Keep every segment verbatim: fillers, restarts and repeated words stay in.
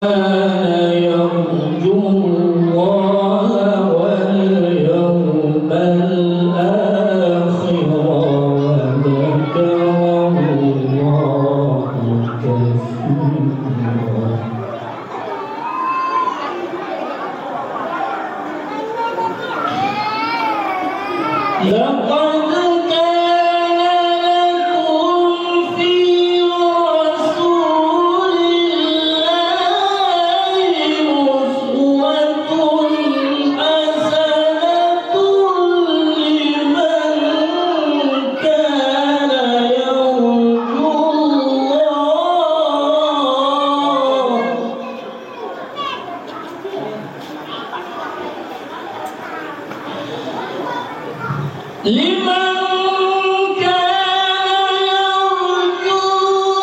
كان يرجو الله واليوم الآخر وذكر الله كثيرا. لقد كان لكم في رسول الله أسوة حسنة لمن كان يرجو الله. لمن كان يرجو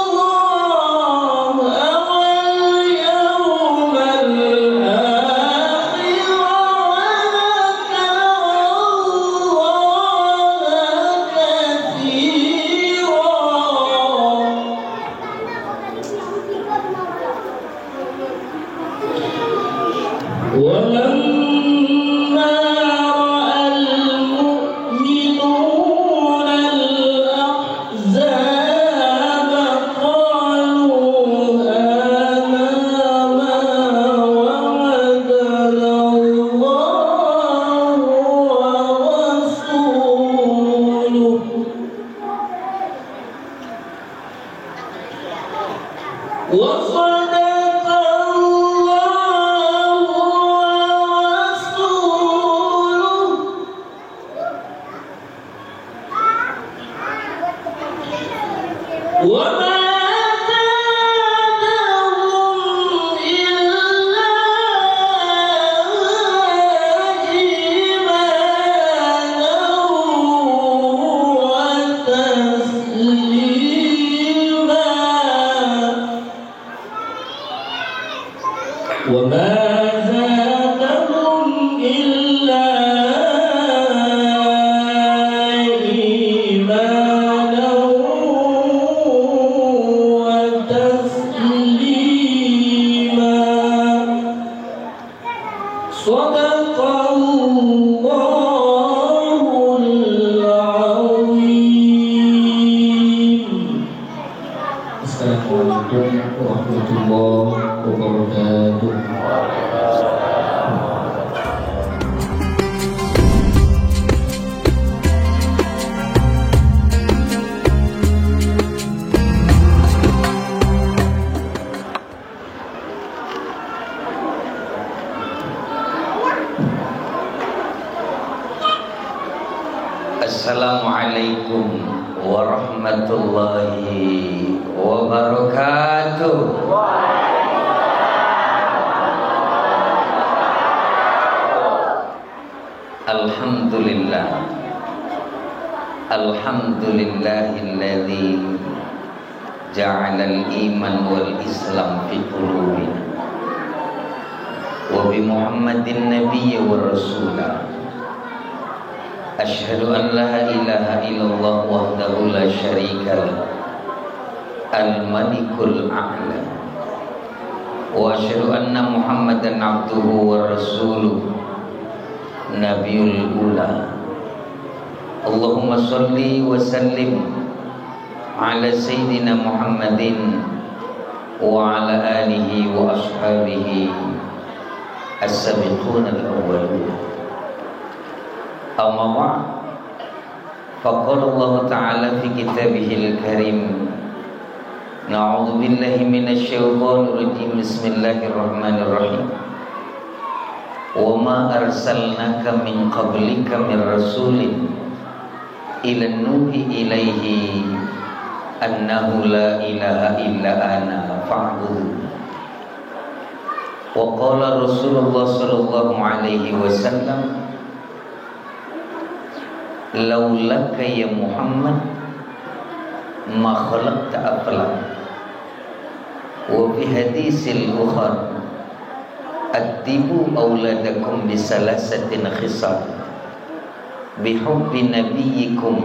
الله واليوم الآخر وذكر الله كثيرا. ولما رأى المؤمنون الأحزاب قالوا هذا ما وعدنا الله ورسوله وصدق الله ورسوله وما زادهم إلا إيمانا وتسليما. وما زادهم إلا إيمانا وتسليما. صدق الله العظيم. السلام عليكم ورحمة الله وبركاته. Assalamualaikum warahmatullahi wabarakatuh. Alhamdulillah. Alhamdulillahilladzi ja'alal iman wal islam fi qulubina. Wa bi Muhammadin nabiyya wa rasula. Asyhadu an la ilaha illallah wahdahu la syarika lah. Al-Malikul A'la. Wa asyhadu anna Muhammadan abduhu wa rasuluh. Nabiyul ula. Allahumma salli wa sallim ala Sayyidina Muhammadin wa ala alihi wa ashabihi as-sabiqun al-awwalun. Amma ba'd. Faqala Allah Ta'ala fi kitabihil karim. Na'udzu billahi minasy syaithanir rajim. Bismillahirrahmanirrahim. Wa ma arsalnaka min qablika min rasulin illa nuhi ilaihi annahu la ilaha illa ana fa'budun. Wa qala Rasulullah sallallahu alaihi wasallam, laulaka ya Muhammad ma khalaqta aflak. Wa fi hadisil ukhar, addibu auladakum bi salasatin khisal. Bihubbi nabiyyikum,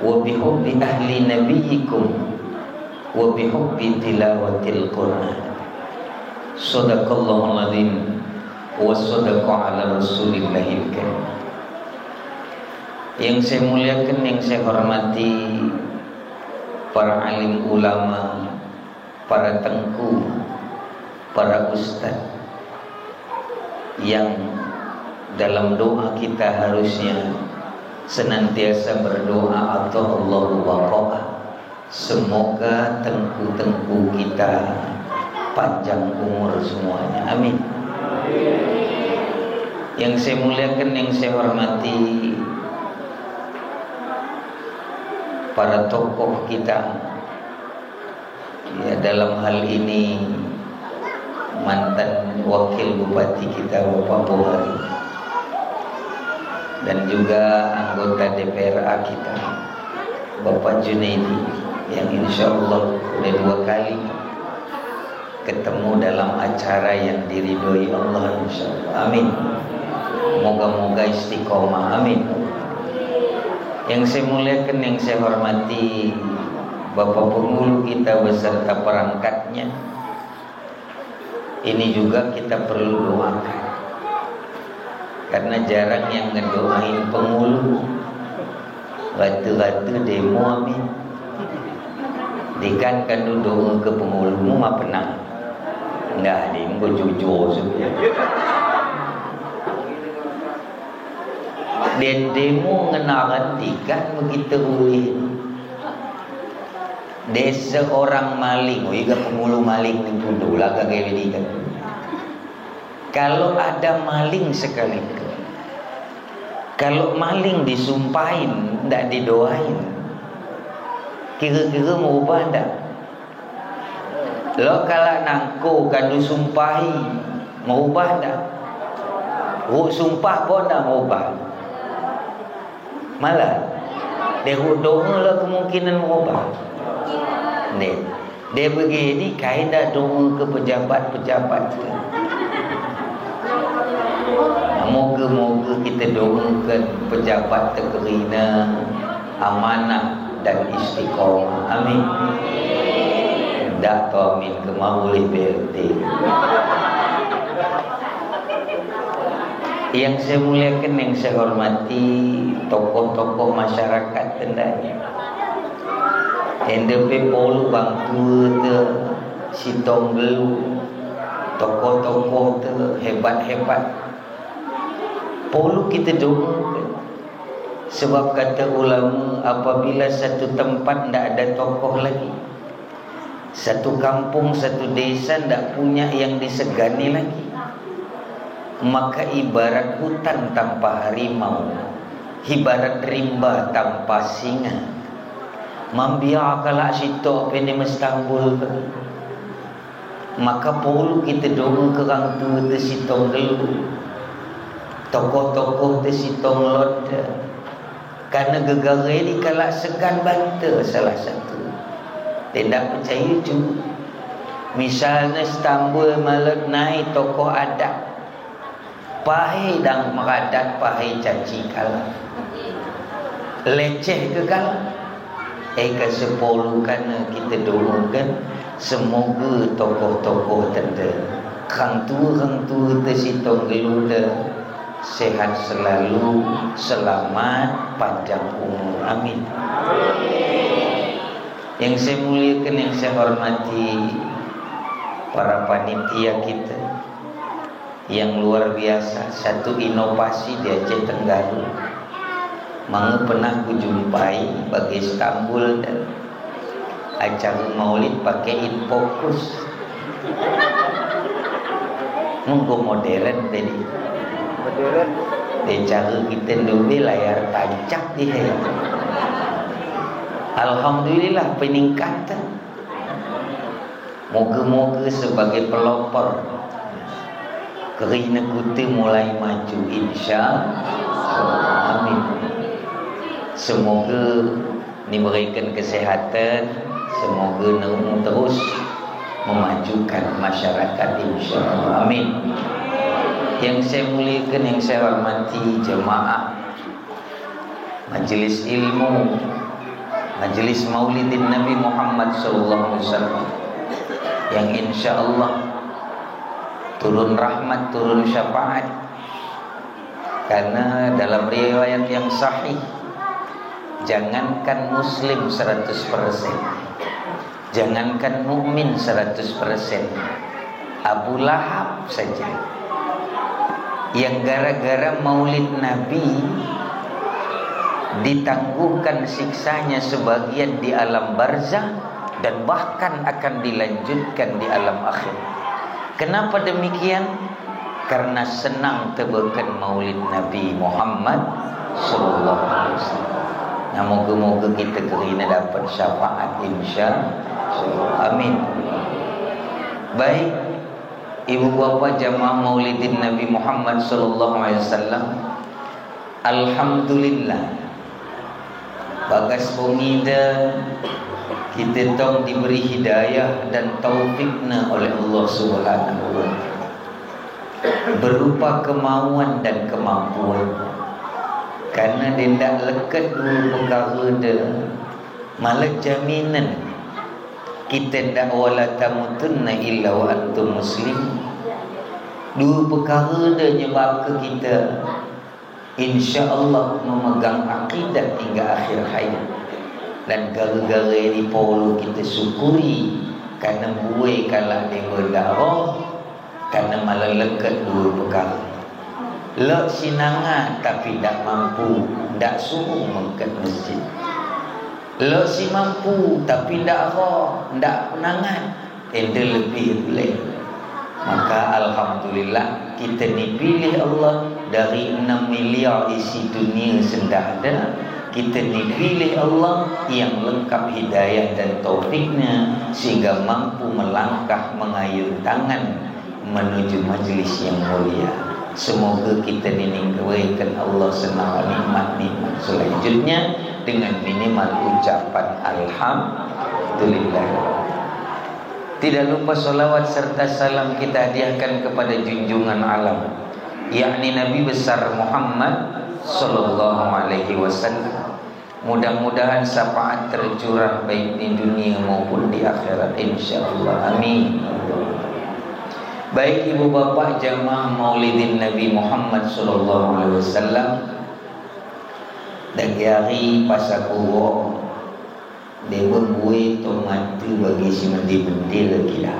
wa bihubbi ahli nabiyyikum, wa bihubbi tilawatil Qur'an. Sadaqallahul azim wa sadaqa ala rasulillahil karim. Yang saya muliakan, yang saya hormati para alim ulama, para tengku, para ustaz yang dalam doa kita harusnya senantiasa berdoa atau Allahu wafaqa. Semoga tengku-tengku kita panjang umur semuanya. Amin. Yang saya muliakan, yang saya hormati para tokoh kita, ya, dalam hal ini mantan wakil bupati kita Bapak Buhari dan juga anggota D P R A kita Bapak Junaidi, yang insya Allah udah dua kali ketemu dalam acara yang diridhoi Allah, insya Allah. Amin. Moga-moga istiqomah. Amin. Yang saya muliakan, yang saya hormati Bapak Penghulu kita beserta perangkatnya, ini juga kita perlu doakan. Karena jarang yang ngedoain penghulu. Ratu-ratu demo, amin. Dikan kan doa ke penghulu mu ma penang. Nggak, demo jujur saja. Den demo ngenaran dikan begitu ulih. Desa orang maling, oh, iga penghulu maling ni pun dola kagak dikan. Kalau ada maling sekalipun, kalau maling disumpahin, ndak didoain, kira-kira mau ubah ndak? Lo kala nangko kan disumpahi, mau ubah ndak? Hu sumpah ko ndak mau ubah? Malah, de hu doa lo kemungkinan mau ubah. Ne, de begini kaida doa ke pejabat-pejabat ke. Moga-moga kita doakan pejabat te kerina amanah dan istiqomah. Amin. Dak to amin ke mau ulih B L T. Yang saya muliakan, yang saya hormati, tokoh-tokoh masyarakat kendai. Ende pe polu bang tu te sitong gelu, tokoh-tokoh te hebat-hebat. Polu kita doakan. Sebab kata ulama, apabila satu tempat ndak ada tokoh lagi, satu kampung, satu desa ndak punya yang disegani lagi, maka ibarat hutan tanpa harimau, ibarat rimba tanpa singa. Mambia kala sitok pene mestambul ke. Maka polu kita doa ke orang tua te sitong gelu, tokoh-tokoh te sitong londa. Karena gegara ini kala segan banta salah satu. Tidak percaya juga. Misalnya Stambul malut nai tokoh adat. Pahai dang meradat, pahai caci kala. Leceh ke kala. Eka sepolu kana kita doakan, semoga tokoh-tokoh tanda, orang tua, orang tua te sitong gelu te sehat selalu, selamat, panjang umur. Amin. Yang saya muliakan, yang saya hormati para panitia kita, yang luar biasa, satu inovasi di Aceh Tenggara. Manga pernah kujumpai bagi Stambul dan acara maulid pakai in fokus. Mungkin modern tadi. Modern. Di cara kita dulu layar tancap di. Alhamdulillah peningkatan. Moga-moga sebagai pelopor kerina kute mulai maju, insya Allah. Amin. Semoga diberikan kesehatan, semoga nemu terus memajukan masyarakat, insya Allah. Amin. Yang saya muliakan, yang saya hormati jemaah Majelis ilmu, Majelis Maulidin Nabi Muhammad sallallahu alaihi wasallam, yang insya Allah turun rahmat, turun syafaat. Karena dalam riwayat yang sahih, jangankan muslim seratus persen, jangankan mukmin seratus persen, Abu Lahab saja yang gara-gara maulid Nabi ditangguhkan siksanya sebagian di alam barzah dan bahkan akan dilanjutkan di alam akhir. Kenapa demikian? Karena senang tebeken maulid Nabi Muhammad sallallahu alaihi wasallam. Nah, moga-moga kita kerina dapat syafaat, insya Allah. Amin. Baik, ibu bapa jamaah maulidin Nabi Muhammad sallallahu alaihi wasallam, alhamdulillah. Bagas pemida kita tong diberi hidayah dan taufikna oleh Allah Subhanahu wa Ta'ala berupa kemauan dan kemampuan. Karena dendak leket dua pekara de, malah jaminan kita ndak wala tamutunna illa wa antum muslim. Dua pekara de nyebabkan kita insya Allah memegang akidah hingga akhir hayat. Dan gara-gara ini perlu kita syukuri, karena buai kalak deba ndak roh, karena malah leket dua pekara. Lok si nanga tapi ndak mampu, ndak suruh mengket masjid. Lok si mampu tapi ndak roh, ndak nangat. Enda lebih pulai. Maka alhamdulillah, kita ni pilih Allah dari enam miliar isi dunia senda ada. Kita ni pilih Allah yang lengkap hidayah dan taufiknya, sehingga mampu melangkah mengayun tangan menuju majlis yang mulia. Semoga kita ni ningkewaikan Allah senawa nikmat-nikmat selanjutnya dengan minimal ucapan alhamdulillah. Tidak lupa salawat serta salam kita hadiahkan kepada junjungan alam, yakni Nabi besar Muhammad sallallahu alaihi wasallam. Mudah-mudahan syafaat tercurah baik di dunia maupun di akhirat, insya Allah. Amin. Baik ibu bapak jamaah maulidin Nabi Muhammad sallallahu alaihi wasallam, dagi hari pasal kuwo, deba buai tomat tu bagi si mendil-mendil kira.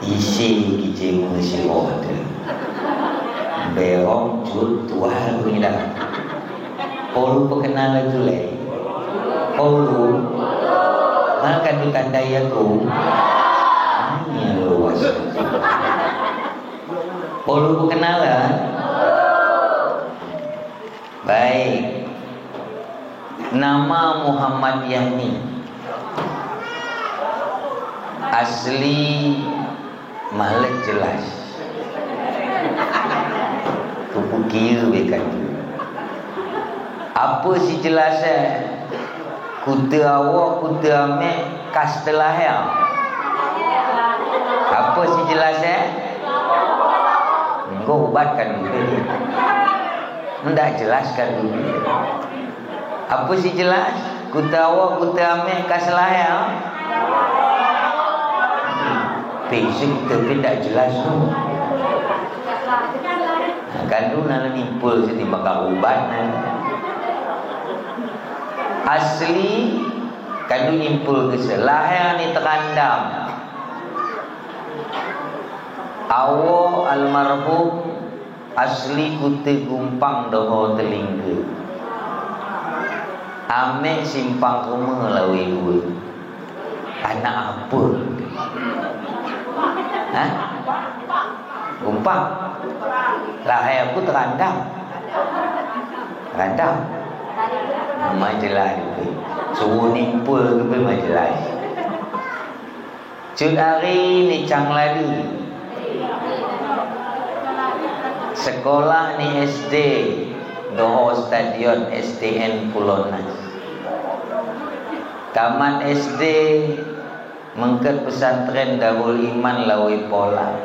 Isi kicim si roda. Berong cut tuah tu nida. Perlu perkenalan tu leh. Perlu. Makan tu tandai aku. Ini luas. Perlu perkenalan. Baik. Nama Muhammad Yani. Asli malah jelas. Kupu kiu bekan. Apa si jelas eh? Kuta awo, kuta ame, kas telah ya. Apa si jelas eh? Engkau ubatkan dulu. Ndak jelaskan dulu. Apa si jelas? Kuta awo, kuta ame, kas telah ya. Fisik tapi ndak jelas tu. Kan tu nala nimpul sini maka ubat na. Asli, kan tu nimpul ke se. Lahir ni terandam. Awo almarhum asli Kuta Gumpang doho Telingga. Ame Simpang Ruma Lawe dua. Anak apa? Hah? Gumpang. Lahir aku terandam. Terandam. Majelah itu. Suruh nimpul ke majelah. Cut ari ni Cangladu. Sekolah ni S D doho stadion S D N Pulonas. Tamat S D mengket pesantren Darul Iman Lawe Pola.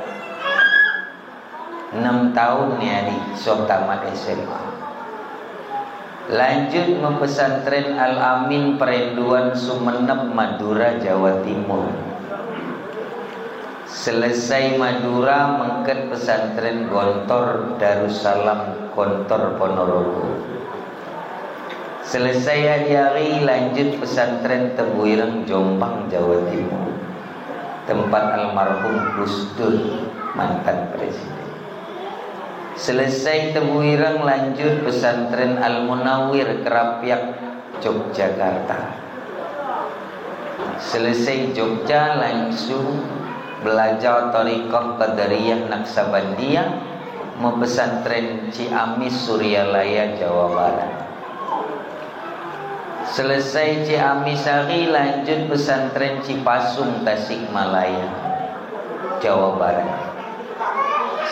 Enam tahun ni ari soh tamat S M A. Lanjut me pesantren Al-Amin Perinduan Sumenep, Madura, Jawa Timur. Selesai Madura, mengket pesantren Gontor Darussalam Gontor Ponorogo. Selesai Adiari, lanjut pesantren Tebuireng Jombang, Jawa Timur, tempat almarhum Gus Dur, mantan presiden. Selesai Tebuireng, lanjut pesantren Al Munawir Kerapiak, Yogyakarta. Selesai Jogja, langsung belajar Thariqah Qadariyah Naqsabandiyah, me pesantren Ciamis, Suryalaya, Jawa Barat. Selesai Ciamis ari, lanjut pesantren Cipasung, Tasikmalaya, Jawa Barat.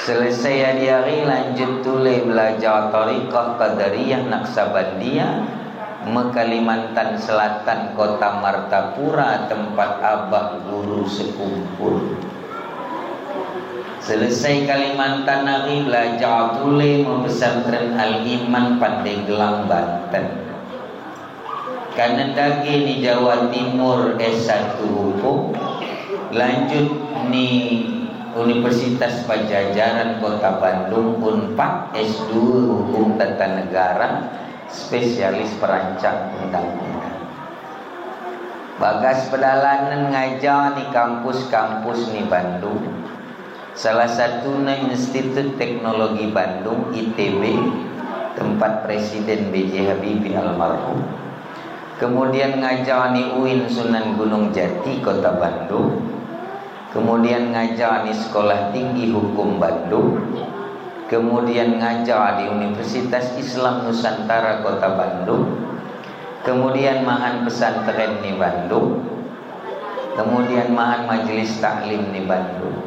Selesai Adiari, lanjut tule belajar Thariqah Qadariyah Naqsabandiyah, me Kalimantan Selatan, kota Martapura, tempat abah guru sekumpul. Selesai Kalimantan ari, belajar tule me pesantren Al Iman, Pandeglang, Banten. Kanan dage ni Jawa Timur, S satu Hukum, lanjut ni Universitas Pajajaran Kota Bandung, Unpad, S dua Hukum Tata Negara, spesialis perancang undang-undang. Bagas pedalanen ngajar ni kampus-kampus ni Bandung. Salah satuna Institut Teknologi Bandung, I T B, tempat Presiden B J Habibie almarhum. Kemudian ngajar ni UIN Sunan Gunung Jati, Kota Bandung. Kemudian ngajar di Sekolah Tinggi Hukum Bandung. Kemudian ngajar di Universitas Islam Nusantara, Kota Bandung. Kemudian mahan pesantren ni Bandung. Kemudian mahan majelis taklim ni Bandung.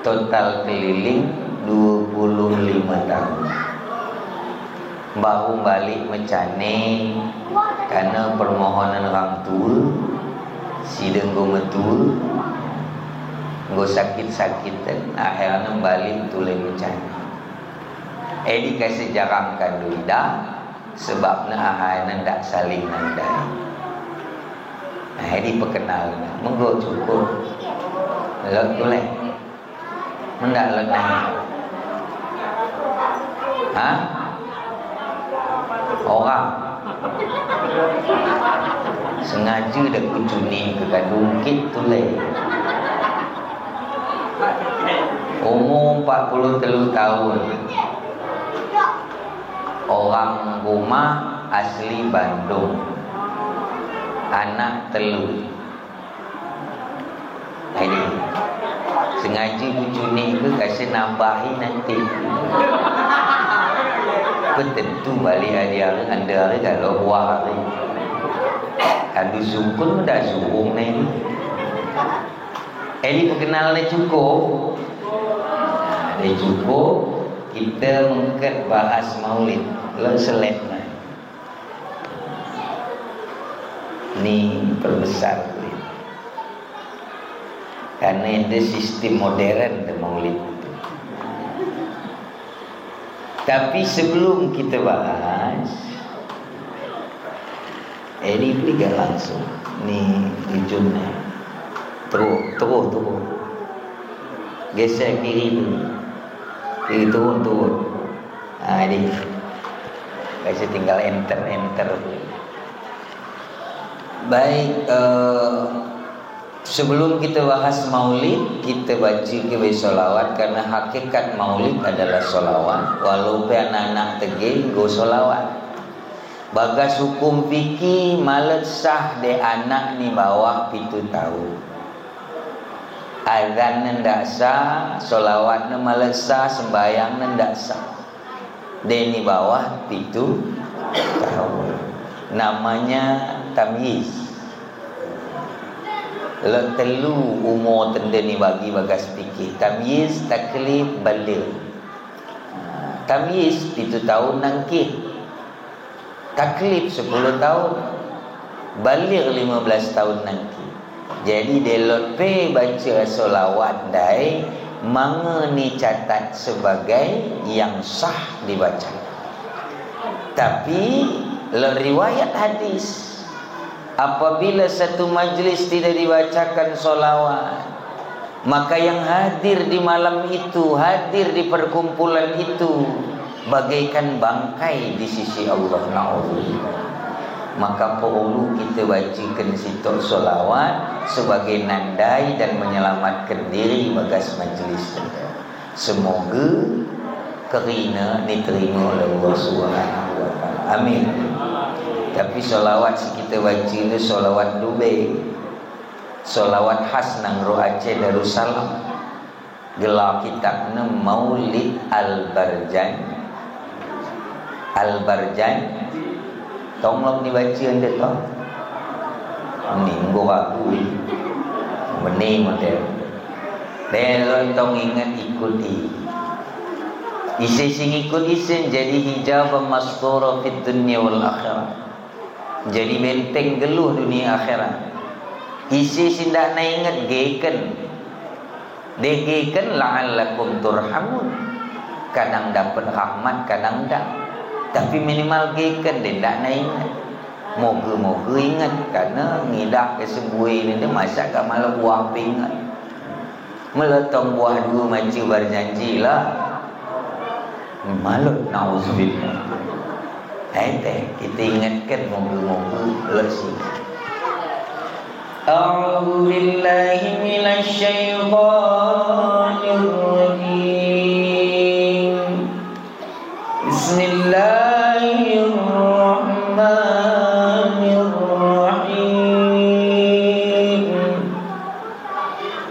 Total keliling dua puluh lima tahun. Baru balik mecane karena permohonan orang tua, sida enggo metua, enggo sakit-sakit, akhirnya balik tule mecane. Edi kasejarah kan duida, sebabna ahai nan dak saling nandai. Nah, edi pekenal, menggo cukup. Lot tule. Mendak lot nai. Hah? Orang. Sengaja dak kucuni ke kadungkit tule. Umur empat puluh telu tahun. Orang rumah asli Bandung. Anak telu. Ini sengaja kucuni ke kasih nambahi nanti. Betentu balik hari-hari, anda hari kalau buah hari. Adu sukun dah suhung ni. Ini perkenal ni cukup. Nah, ni cukup. Kita mengket bahas maulid. Lo selek nah. Ni perbesar kulit. Karena ini sistem modern de maulid itu. Tapi sebelum kita bahas, eh, ini berikan langsung. Ni ujungnya. Terus, terus, terus. Geser kiri dulu. Kiri turun, turun. Nah, ini. Kasih tinggal enter, enter. Baik, eh, sebelum kita bahas maulid, kita baca ke be solawat, karena hakikat maulid adalah solawat. Walaupun anak-anak tege, go solawat. Bagas hukum fikih, malet sah de anak ni bawah pitu tahun. Azan ne ndak sah, solawat ne malet sah, sembahyang ne ndak sah. De ni bawah pitu tahun. Namanya tamyiz. Lot telu umur tende ni bagi bagas fikih. Tamyiz, taklif, baligh. Tamyiz pitu tahun nangkih. Taklif sepuluh tahun. Baligh lima belas tahun nangkih. Jadi de lot pe baca solawat ndai, manga ni catat sebagai yang sah dibaca. Tapi lot riwayat hadis, apabila satu majlis tidak dibacakan solawat, Maka yang hadir di malam itu, hadir di perkumpulan itu, bagaikan bangkai di sisi Allah. Na'udzubillah. Maka perlu kita bacakan situ solawat sebagai nandai dan menyelamatkan diri bagas majlis. Semoga kerina diterima oleh Allah Subhanahu wa Ta'ala. Amin. Tapi solawat si kita baca ini solawat dube. Solawat khas nang ro Aceh Darussalam. Gelar kitab ne Maulid Al-Barjan. Al-Barjan. Tong lok dibaca ente tong. Ni nggo aku ni. Bene model. Belon tong ingat ikuti. Ise sing ikut ise jadi hijab mastura fid dunya wal akhirah. Jadi benteng geluh dunia akhirat. Ise sindak na ingat geken. Degeken la'allakum turhamun. Kadang dapat rahmat, kadang dak. Tapi minimal geken de dak na ingat. Moga-moga ingat karena ngidah ke sebui ini de masa ka malah buah pingat. Meletong buah dua macu berjanji lah. Malut nauzubillah. Ente, kita ingatkan moga-moga lesi. أعوذ بالله من الشيطان الرجيم. بسم الله الرحمن الرحيم.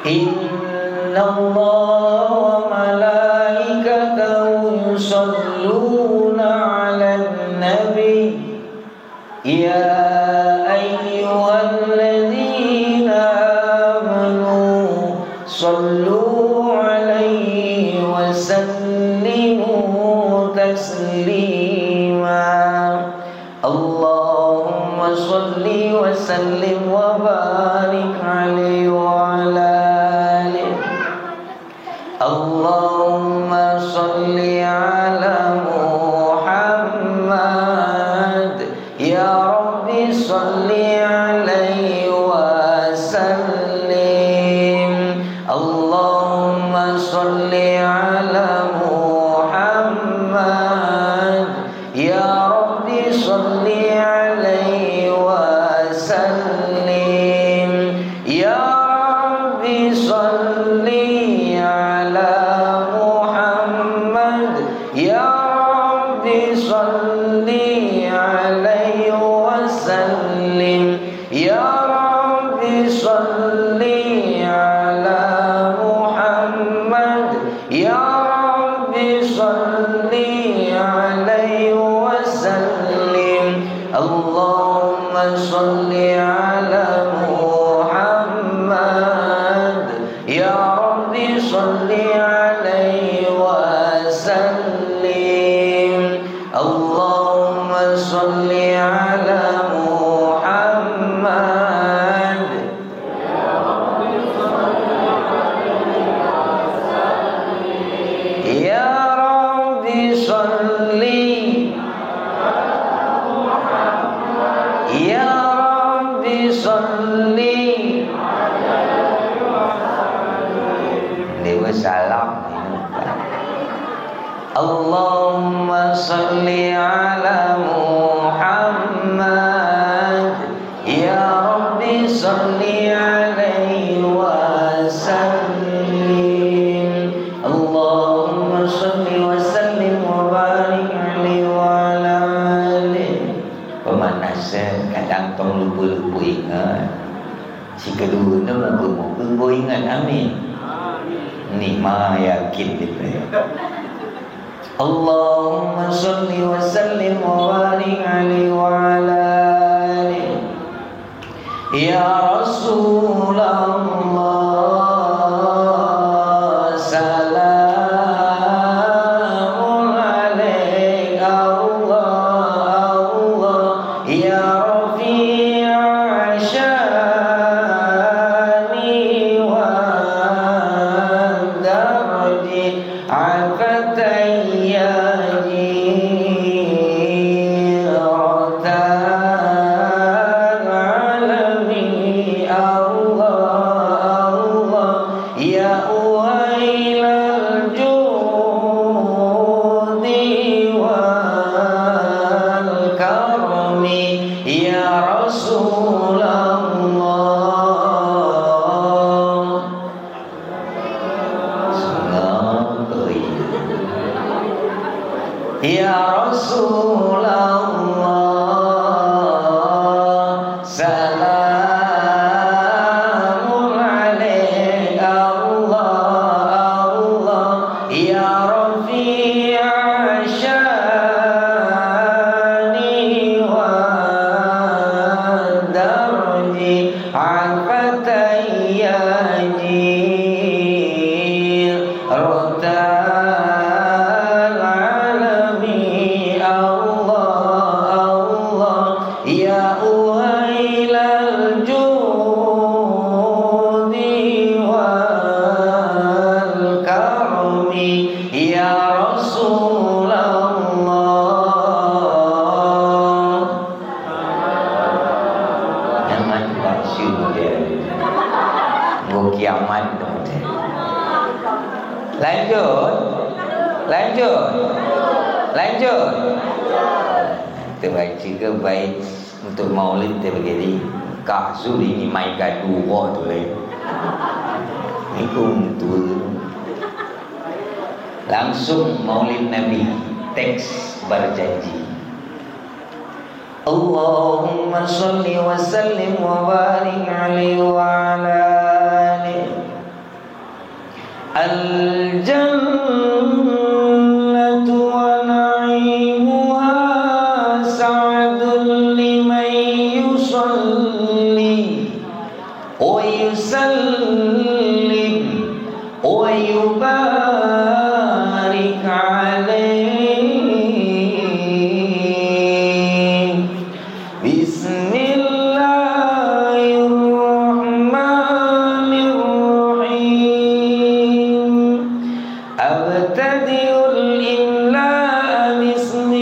إن الله وملائكته يصلون على النبي. يا أيها الذين آمنوا صلوا عليه وسلموا تسليما. اللهم صل وسلم وبارك عليه وعلى آله. اللهم صل على محمد. يا رب صل عليه وسلم. اللهم صل على محمد. يا رب صل عليه وسلم. يا رب صل على محمد. يا رب صل عليه وسلم. يا رب صل على محمد. يا رب صل عليه وسلم. اللهم صل على محمد. يا رب صل عليه وسلم. اللهم صل على محمد. يا رب صل. يا رب صل. Dewa salam. اللهم صل على محمد. يا رب صل عليه وسلم. اللهم صل وسلم وبارك عليه وعلى آله. Pemanasan kadang tong lupa-lupa ingat. Si kedua ni moga-moga ingat. Amin. Ni ma yakin kita. اللهم صل وسلم وبارك عليه وعلى آله. يا رسول الله، سلام عليك، الله، الله، يا رفيع الشان والدرج. عفت يا جيرة العالمين. الله، أهيل الجود والكرم يا رسول الله. يا رسول الله، سلام عليك، الله، الله، يا رفيع الشان والدرج، عفت يا جيرة العالم، الله، الله، يا أهيل الجود والكرم، يا رسول الله. Jangan tak siu dia. Ngo kiamat tu dia. Lanjut. Lanjut. Lanjut. Terbaik juga, baik untuk maulid terjadi. Kah suri ni mai gaduh tu le. Ini kum tu. Langsung Maulid Nabi, teks berjanji. اللهم صل وسلم وبارك عليه وعلى آله. الجنة ونعيمها سعد لمن يصلي ويسلم ويبارك عليه. بسم الله الرحمن الرحيم. أبتدئ الإملاء باسم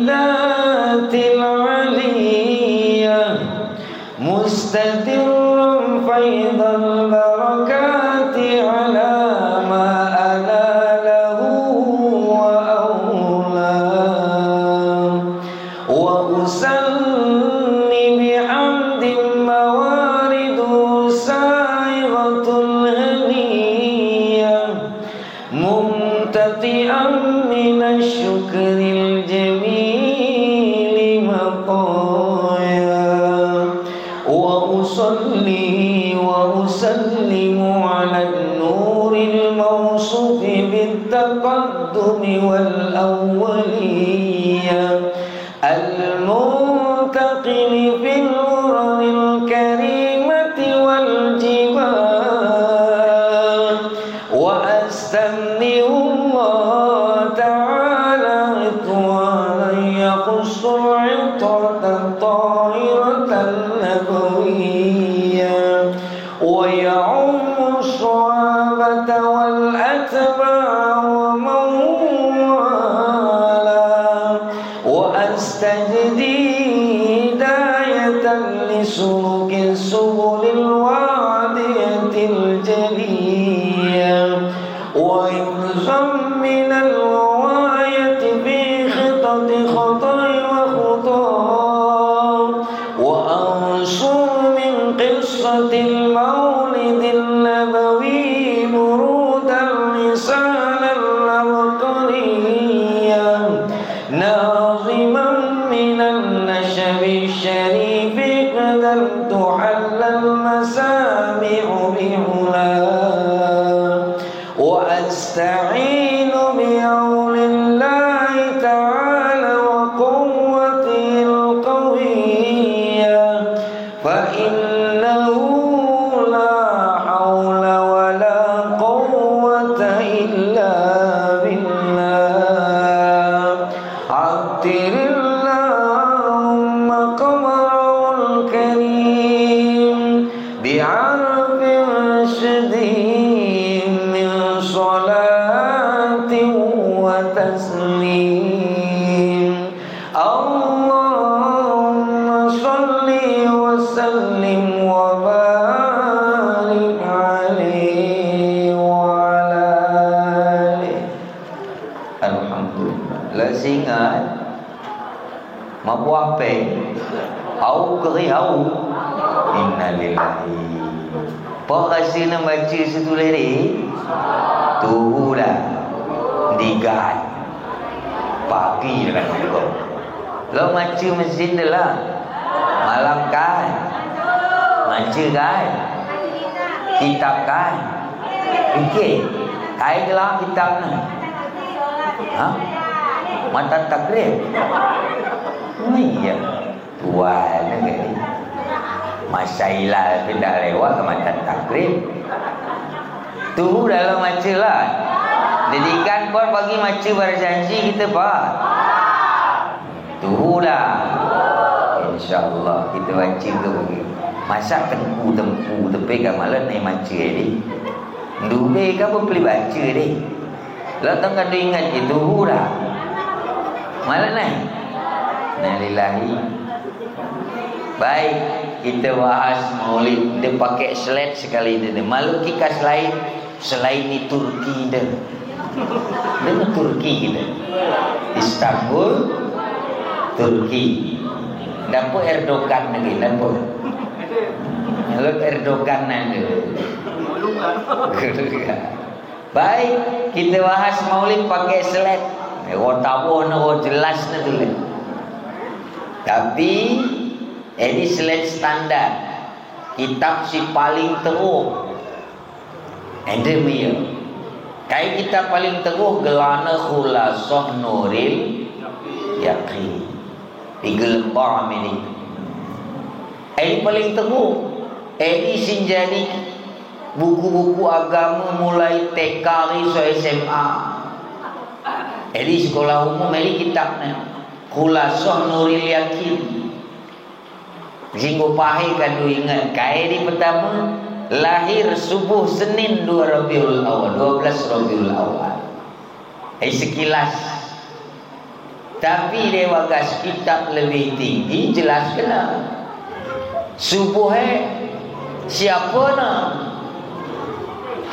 ذات العلية مستترا فيض البركات على ما أناله وأولاه. وأثني بحمد موارده سائغة الهنية ممتطئا من الشكر الجميل مطاياه. وأصلي وأسلم على النور الموصوف بالتقدم والأولية المنتقل في الغرر الكريمة والجبال. وأستمنه الله تعالى رضوانا يخص العترة الطاهرة النبوية ويعم الصحابة والأتباع ومن والاه. وأستجدي هداية لسلوك السبل الواضحة الجلية وحفظا من الغواية في خطط خطايا وخطاه. وأنشر من قصة المولد النبوي برود الرسالة العبقرية ناظما من النشب الشريف قدم تحلى المسامع بعلاه. وأستعين بعون الله تعالى وقوته القوية، فإنه لا حول ولا قوة إلا بالله. عطر اللهم قبره الكريم بعرف شديد من صلاة وتسليم. اللهم صل وسلم وبارك عليه وعلى Lah singa. Mabuah pe. Hau keri hau. Innalillahi. Pokok sina baca situ lere. Tuhu dah. Digai. Pagi dengan itu. Lo maca mesin dah lah. Malam kai. Maca kai. Kitab kai. Oke. Kai ke lah kitab na. Ha? Matan takrib. Oh iya. Tuan ni. Masa ilal pindah lewat ke matan takrib. Tuhu dalam maca lah. Jadi kan pun bagi maca berjanji kita, Pak. Tuhu dah. InsyaAllah kita baca tu bagi. Masa tengku-tengku tepi ka malam ni maca ni. Dube ka bepeli baca ni. Lah tengah tu ingat itu tuhu dah. Malam ni. Innalillahi. Baik, kita bahas maulid. Dia pakai slide sekali ini. Malu kikas lain. Selain ni Turki dah. Dia ni Turki kita. Istanbul, Turki. Dapa Erdogan lagi, dapa. Lalu Erdogan nanti. Baik, kita bahas maulid pakai slide. Oh, tahu, oh, jelas na tulis. Tapi, ini slide standar. Kitab si paling teruh. Ende mia. Kai kitab paling teruh gelarna Khulasah Nuril Yaqin. Di gelar ini. Ini paling teruh. Ini sinjadi buku-buku agama mulai T K ri so S M A. Ini sekolah umum, ini kitabna. Khulasah Nuril Yaqin. Jinggo pahe kadu ingat, kai di pertama, lahir subuh Senin dua Rabiul Awal, dua belas Rabiul Awal. Eh, sekilas. Tapi di bagas kitab lebih tinggi, jelas kena. Subuh, eh, siapa na?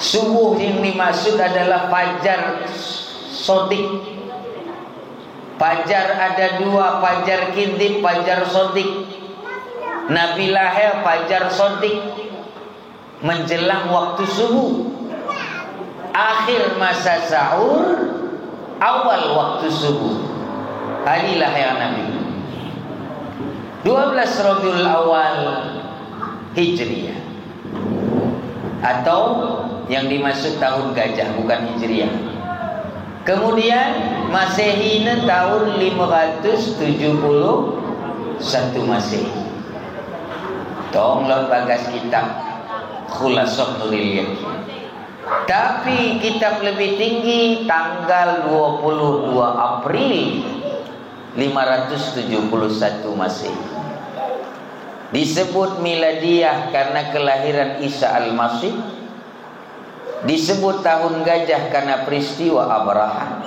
Subuh yang dimaksud adalah fajar sodik. Fajar ada dua, fajar kidib, fajar sodik. Nabi lahir fajar sodik, menjelang waktu subuh. Akhir masa sahur, awal waktu subuh. Hari lahir Nabi. Dua belas Rabiul Awal Hijriah. Atau yang dimaksud tahun gajah, bukan Hijriah. Kemudian Masehi ni tahun lima ratus tujuh puluh satu Masehi. Tong lo bagas kitab Khulasah Nuril Yaqin. Tapi kitab lebih tinggi tanggal dua puluh dua April lima ratus tujuh puluh satu Masehi. Disebut miladiah karena kelahiran Isa Al-Masih. Disebut tahun gajah karena peristiwa Abrahah.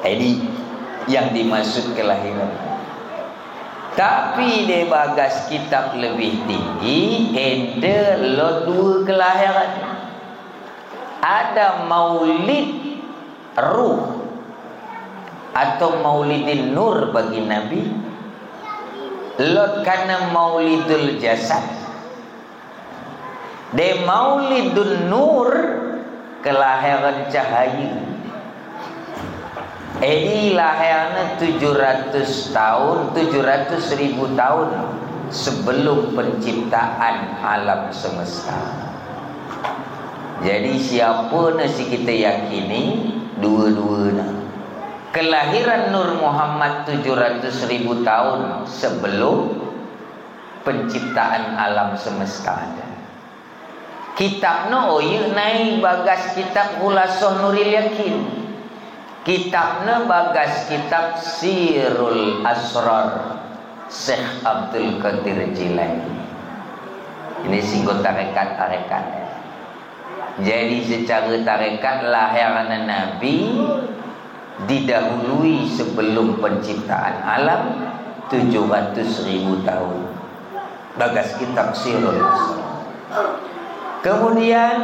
Ini yang dimaksud kelahiran. Tapi di bagas kitab lebih tinggi, ende lo dua kelahiran. Ada maulid ruh atau maulidin nur bagi Nabi, lot kana maulidul jasad. Di maulidun nur, kelahiran cahaya. Ini lahirna tujuh ratus tahun, tujuh ratus ribu tahun sebelum penciptaan alam semesta. Jadi siapa na si kita yakini, dua-dua na. Kelahiran Nur Muhammad tujuh ratus ribu tahun sebelum penciptaan alam semesta ada. Kitabna oyu nai bagas kitab Khulasah Nuril Yaqin. Kitabna bagas kitab Sirul Asrar Syekh Abdul Qadir Jilani. Ini singgo tarekat-tarekat. Jadi secara tarekat lahirna Nabi didahului sebelum penciptaan alam tujuh ratus ribu tahun. Bagas kitab Sirul Asrar. Kemudian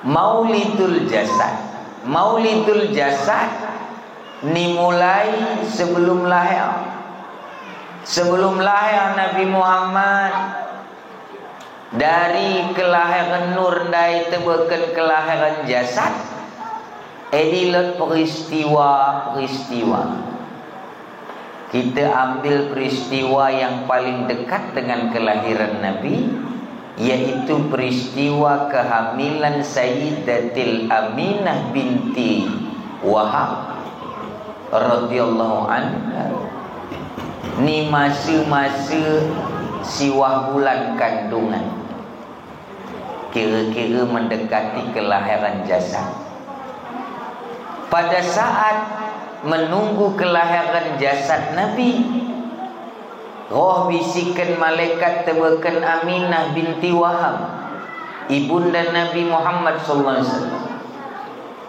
Maulidul Jasad. Maulidul Jasad Ni mulai sebelum lahir. Sebelum lahir Nabi Muhammad, dari kelahiran nur ndai tebeken kelahiran jasad, edi lot peristiwa-peristiwa. Kita ambil peristiwa yang paling dekat dengan kelahiran Nabi, yaitu peristiwa kehamilan Sayyidatil Aminah binti Wahab radhiyallahu anha. Ni masa-masa siwah bulan kandungan. Kira-kira mendekati kelahiran jasad. Pada saat menunggu kelahiran jasad Nabi, roh bisiken malaikat tebeken Aminah binti Wahab, ibunda Nabi Muhammad sallallahu alaihi wasallam.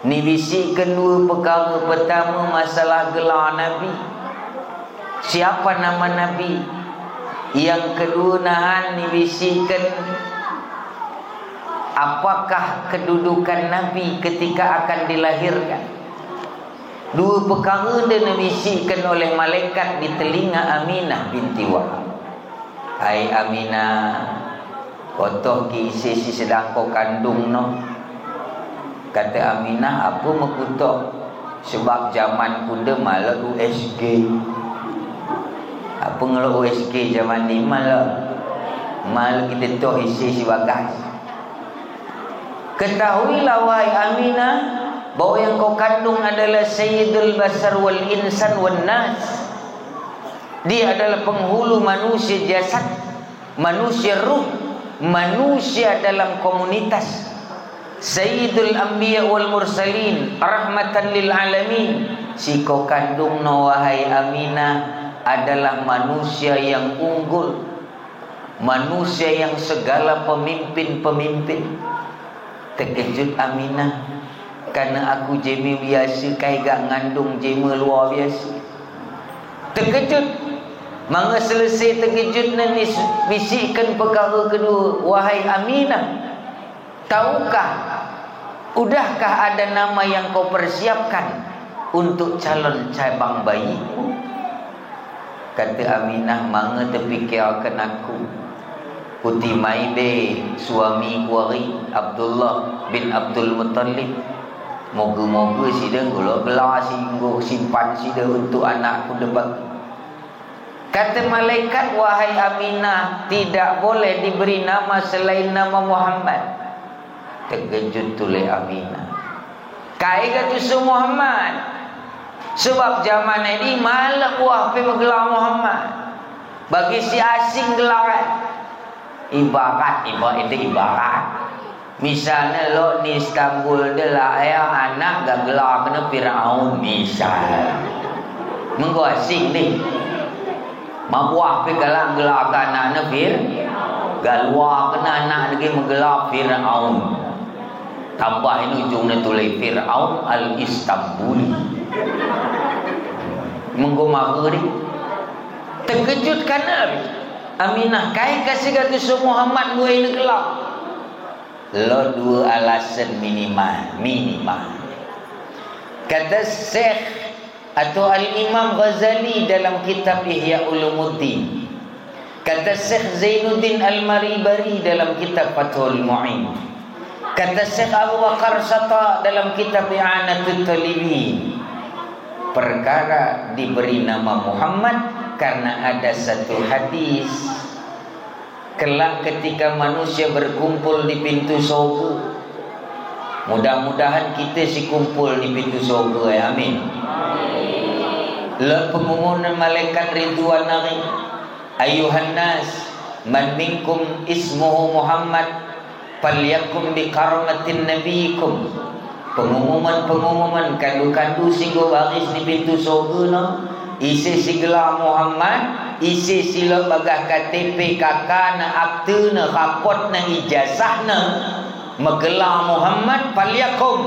Ni bisiken dua pekara, pertama masalah gelar Nabi. Siapa nama Nabi? Yang kedua nahan ni bisiken apakah kedudukan Nabi ketika akan dilahirkan. Dua pekara nda ni bisiken oleh malaikat di telinga Aminah binti Wahab. Hai Aminah, ko toh ki ise si sedang ko kandung no. Kata Aminah, apa mekutoh? Sebab zaman ku nda malot U S G. Apa ngelot U S G zaman ni malot? Malot kita toh ise si bagas. Ketahuilah wahai Aminah, bahwa yang kau kandung adalah Sayyidul Basar wal Insan wan Nas. Dia adalah penghulu manusia jasad, manusia ruh, manusia dalam komunitas. Sayyidul Anbiya wal Mursalin, rahmatan lil alamin. Si ko kandung no wahai Aminah adalah manusia yang unggul, manusia yang segala pemimpin-pemimpin. Terkejut Aminah, karena aku jeme biasa, kai gak ngandung jeme luar biasa. Terkejut. Manga selesai terkejut ni, ni bisiken pekara kedua, wahai Aminah, tahukah, udahkah ada nama yang kau persiapkan untuk calon cabang bayiku? Kata Aminah, manga tepikirken aku. Kuti mai be suami ku ari Abdullah bin Abdul Muttalib. Moga-moga sida ngelah gelar si enggo simpan sida untuk anak ku depan. Kata malaikat, wahai Aminah, tidak boleh diberi nama selain nama Muhammad. Terkejut tule Aminah. Kai gak tusu Muhammad. Sebab zaman ini malap buah pe megelar Muhammad. Bagi si asing gelar. Ibarat, ibarat itu ibarat. Misalnya lo ni Istanbul de lah ya anak gak gelar kena Firaun misal. Mengko asing ni. Mabuah pe galak gelar ke anak ne Fir. Galua kena anak lagi megelar Firaun. Tambah ini ujungnya tule Firaun al-Istanbuli. Mengko mahu ni. Terkejut kan Nabi. Aminah kai kasih gak tusu Muhammad buai ne gelar. Lo dua alasan minimal, minimal. Kata Syekh atau Al-Imam Ghazali dalam kitab Ihya Ulumuddin. Kata Syekh Zainuddin Al-Maribari dalam kitab Fathul Mu'in. Kata Syekh Abu Bakar Sata dalam kitab I'anatut Talibin. Perkara diberi nama Muhammad karena ada satu hadis. Kelak ketika manusia berkumpul di pintu sorga. Mudah-mudahan kita si kumpul di pintu sorga, ya, amin. Lot pengumuman malaikat Ridwan nari, "Ayuhan nas, man minkum ismuhu Muhammad, falyakun bi karamatin nabiyikum." Pengumuman-pengumuman kandu-kandu singgo baris ni pintu sorga no. Ise si gelar Muhammad, ise si lo bagah K T P, K K ne, akte ne, rapot ne, ijazah ne, megelar Muhammad, falyakun.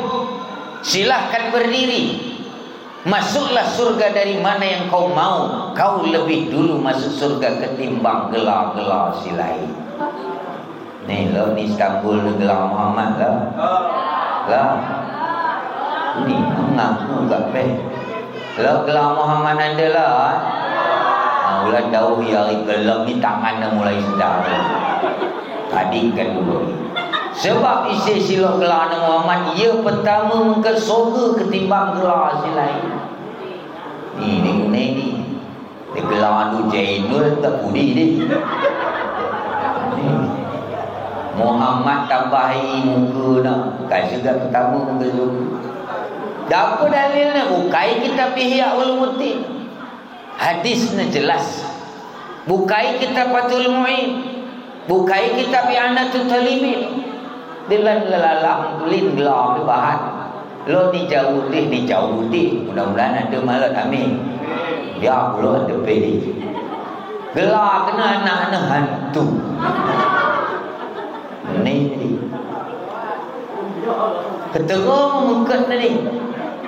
Silahkan berdiri. Masuklah surga dari mana yang kau mau. Kau lebih dulu masuk surga ketimbang gelar-gelar si lain. Ni lo ni Istanbul ni gelar Muhammad lo. Lo. Ni mengaku gak pe. Lok gelar Muhammad ande lah. Ha, ulang dauh ia ari gelem ni tangan na mulai sedar. Tadi kan dulu. Sebab isi si lok gelar na Muhammad, ia pertama mengke soga ketimbang gelar si lain. Ni, ni, ni, ni. Ni gelar tu Jainul tak pudi ni. Muhammad tambah i muka na. Kan juga pertama mengke soga. Dapa dalil na? Bukai kitab Ihya Ulumuddin. Hadis na jelas. Bukai kitab Fathul Muin. Bukai kitab I'anatut Thalibin. Dilan lalalang tulin gelar ke bahan. Lo ni jauh deh, ni jauh deh. Mudah-mudahan ada malam, amin. Ya Allah, ada pilih. Gelar kena anak-anak hantu. Ni, ni. Ketegung mengket ni.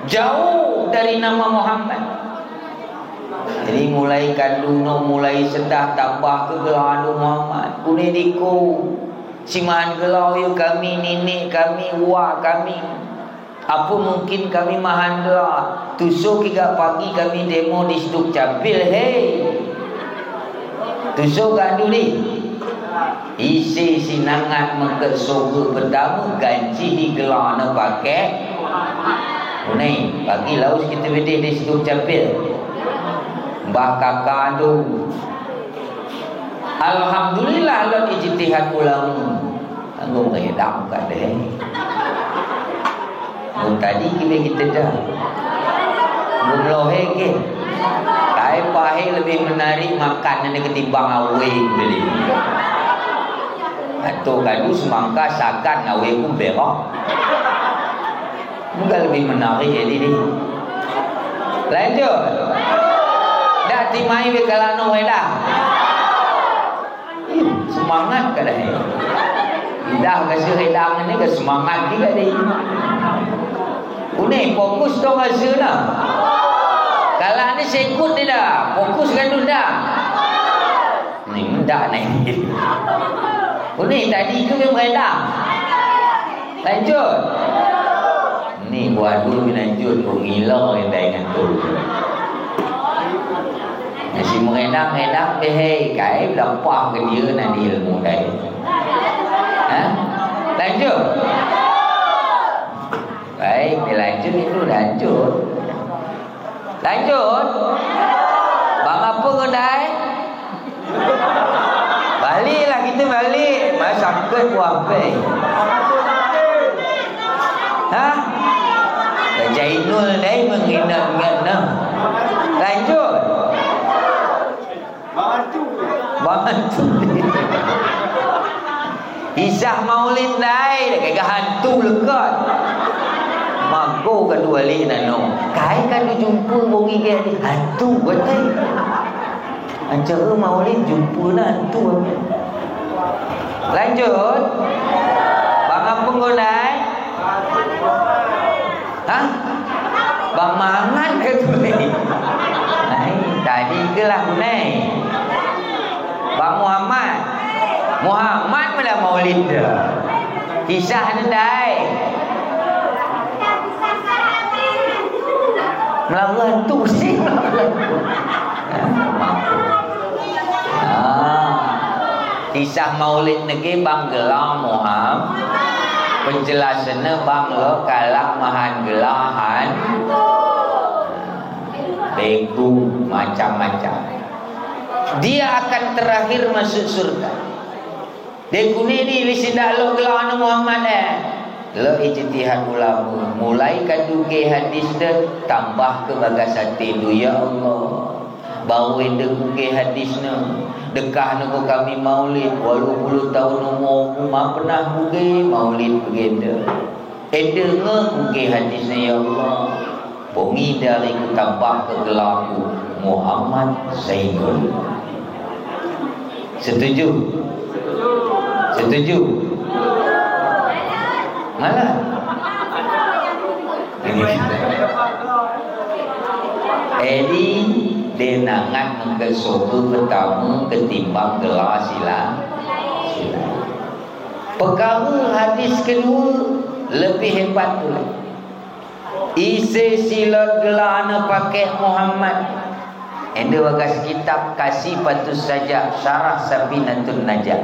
Jauh dari nama Muhammad. Jadi mulai kandung no, mulai sedah tambah ke gelar no Muhammad. Kune diko, si mahan gelar yo kami, nini kami, wa kami. Apa mungkin kami mahan gelar? Tuso kiga pagi kami demo di Sdukcapil, hei. Tuso ga duli. Isi si nangat mengke soga pertama ganci hi gelar na pake. Ni, pagi laus kita bedeh di Sdukcapil. Mbah Kaka tu. Alhamdulillah, lon ijtihad ulama. Anggo ngedak ka deh. Mun tadi kime kita dah. Mun lohe ke. Kai pahe lebih menarik makan ni ketimbang awe beli. Atau kadu semangka sakan awe ku berok. Mun ga lebih menarik jadi ni. Lanjut. Dah timai be kalano dah. Ih, semangat ka dai. Idah ka si redang ni ka semangat juga dai. Uni fokus tu ka si na. Kalau ni sekut ni dah, fokus kan tu dah. Ni ndak ni. Uni tadi tu yang redang. Lanjut. Ni buat dulu lanjut, ku ngilo yang dah ingat tu. Masih meredang-redang deh, hei, kai belapah ke dia nak di ilmu dai. Ha? Lanjut. Baik, dilanjut itu lanjut. Lanjut. Bang apa kau dai? Baliklah kita balik. Masa ke ku apa? Ha? Jainul dai mengingat-ingat nah. Lanjut. Bantu. Kisah maulid dai, dah kagak hantu lekat. Mako kadu alih nano. Kai kadu jumpa bongi ke hantu batai. Acara maulid jumpa na hantu. Lanjut. Bang apa kau dai? Hah? Bang mangan ke tu ni? Ai, tadi ke lah ku nai. Bang Muhammad. Muhammad mula maulid dah. Kisah ni dai. Melawan tu si. Ah. Kisah maulid nege bang gelar Muhammad. Penjelasannya bang lo kalau mahan gelar han. Begu macam-macam. Dia akan terakhir masuk surga. Dekune di lisi dak lo gelar Muhammad eh. Lo ijtihad ulama. Mulai kadu ke hadis de tambah ke bagas ati du, ya Allah. Bau ende ku ke hadis ne. Dekah ne ku kami maulid, walu puluh tahun umur ku ma pernah ku ke maulid begende. Ende nge ku ke hadis ne, ya Allah. Bongi dari ku tambah ke gelar ku Muhammad Zainul. Setuju? Setuju? Malah. Ini. Edi denangan mengke soga pertama ketimbang gelar sila. Sila. Pekara hadis kedua lebih hebat pula. Ise si lot gelana pake Muhammad. Ende bagas kitab Kasih Patus Saja, Syarah Safinatun Najah.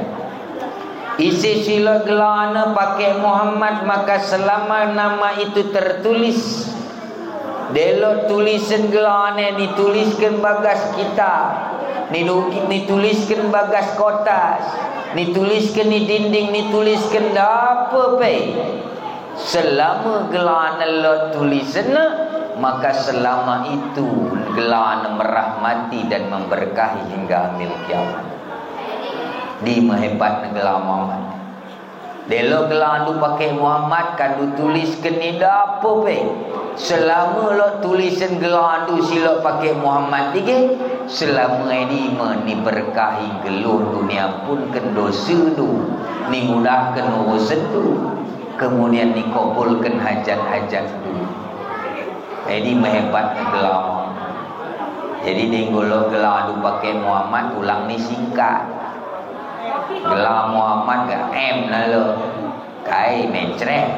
Ise si lot gelana pake Muhammad, maka selama nama itu tertulis, delo tulisen gelana, nitulisken bagas kitab, ninu-, nitulisken bagas kotas, nitulisken ni dinding, nitulisken dape pe. Selama gelana lot tulisenna, maka selama itu gelana merahmati dan memberkahi hingga amil kiamat. Di mehebatna gela Muhammad. Delo gelandu pake Muhammad, kandu tulisken ni dape pe. Selama lot tulisen gelandu si lot pake Muhammad dige, selama ini me ni berkahi geluh du, ni ampunken dosa du, ni mudahken urusan du. Kemudian ni kabulken hajat-hajat du. Jadi mehebatna gela Muhammad. Jadi deng gelo gelandu pake Muhammad, ulang ni singkat. Gela Muhammad ga M na lo. Kai mencret.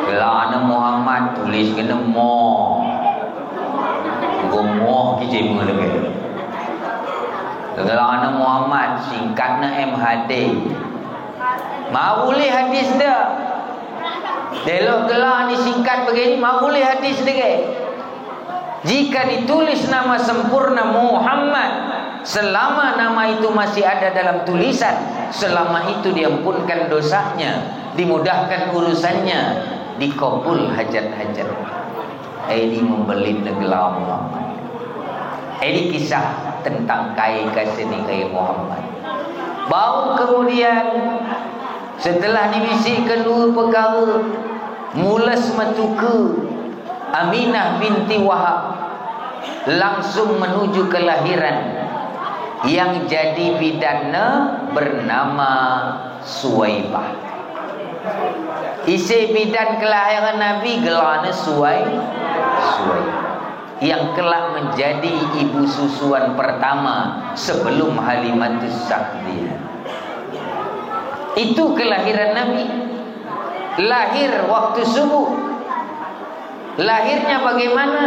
Gelana Muhammad tuliskenna Mo. Go Mo kije mu lagi. Gelana Muhammad singkatna M H D. Mabuli hadis da. Delo gela ni singkat begini, mabuli hadis dege. Jika ditulis nama sempurna Muhammad, selama nama itu masih ada dalam tulisan, selama itu diampunkan dosanya, dimudahkan urusannya, dikabul hajat-hajat. Ini membelin gela Muhammad. Ini kisah tentang kai kasih ni kai Muhammad. Bau kemudian setelah ni bisiken dua pekara, mules matuke Aminah binti Wahab langsung menuju kelahiran. Yang jadi bidanna bernama Suwaibah. Ise bidan kelahiran Nabi, gelana Suwai-, Suwaibah. Yang kelak menjadi ibu susuan pertama sebelum Halimatus Sa'diyah. Itu kelahiran Nabi. Lahir waktu subuh. Lahirnya bagaimana?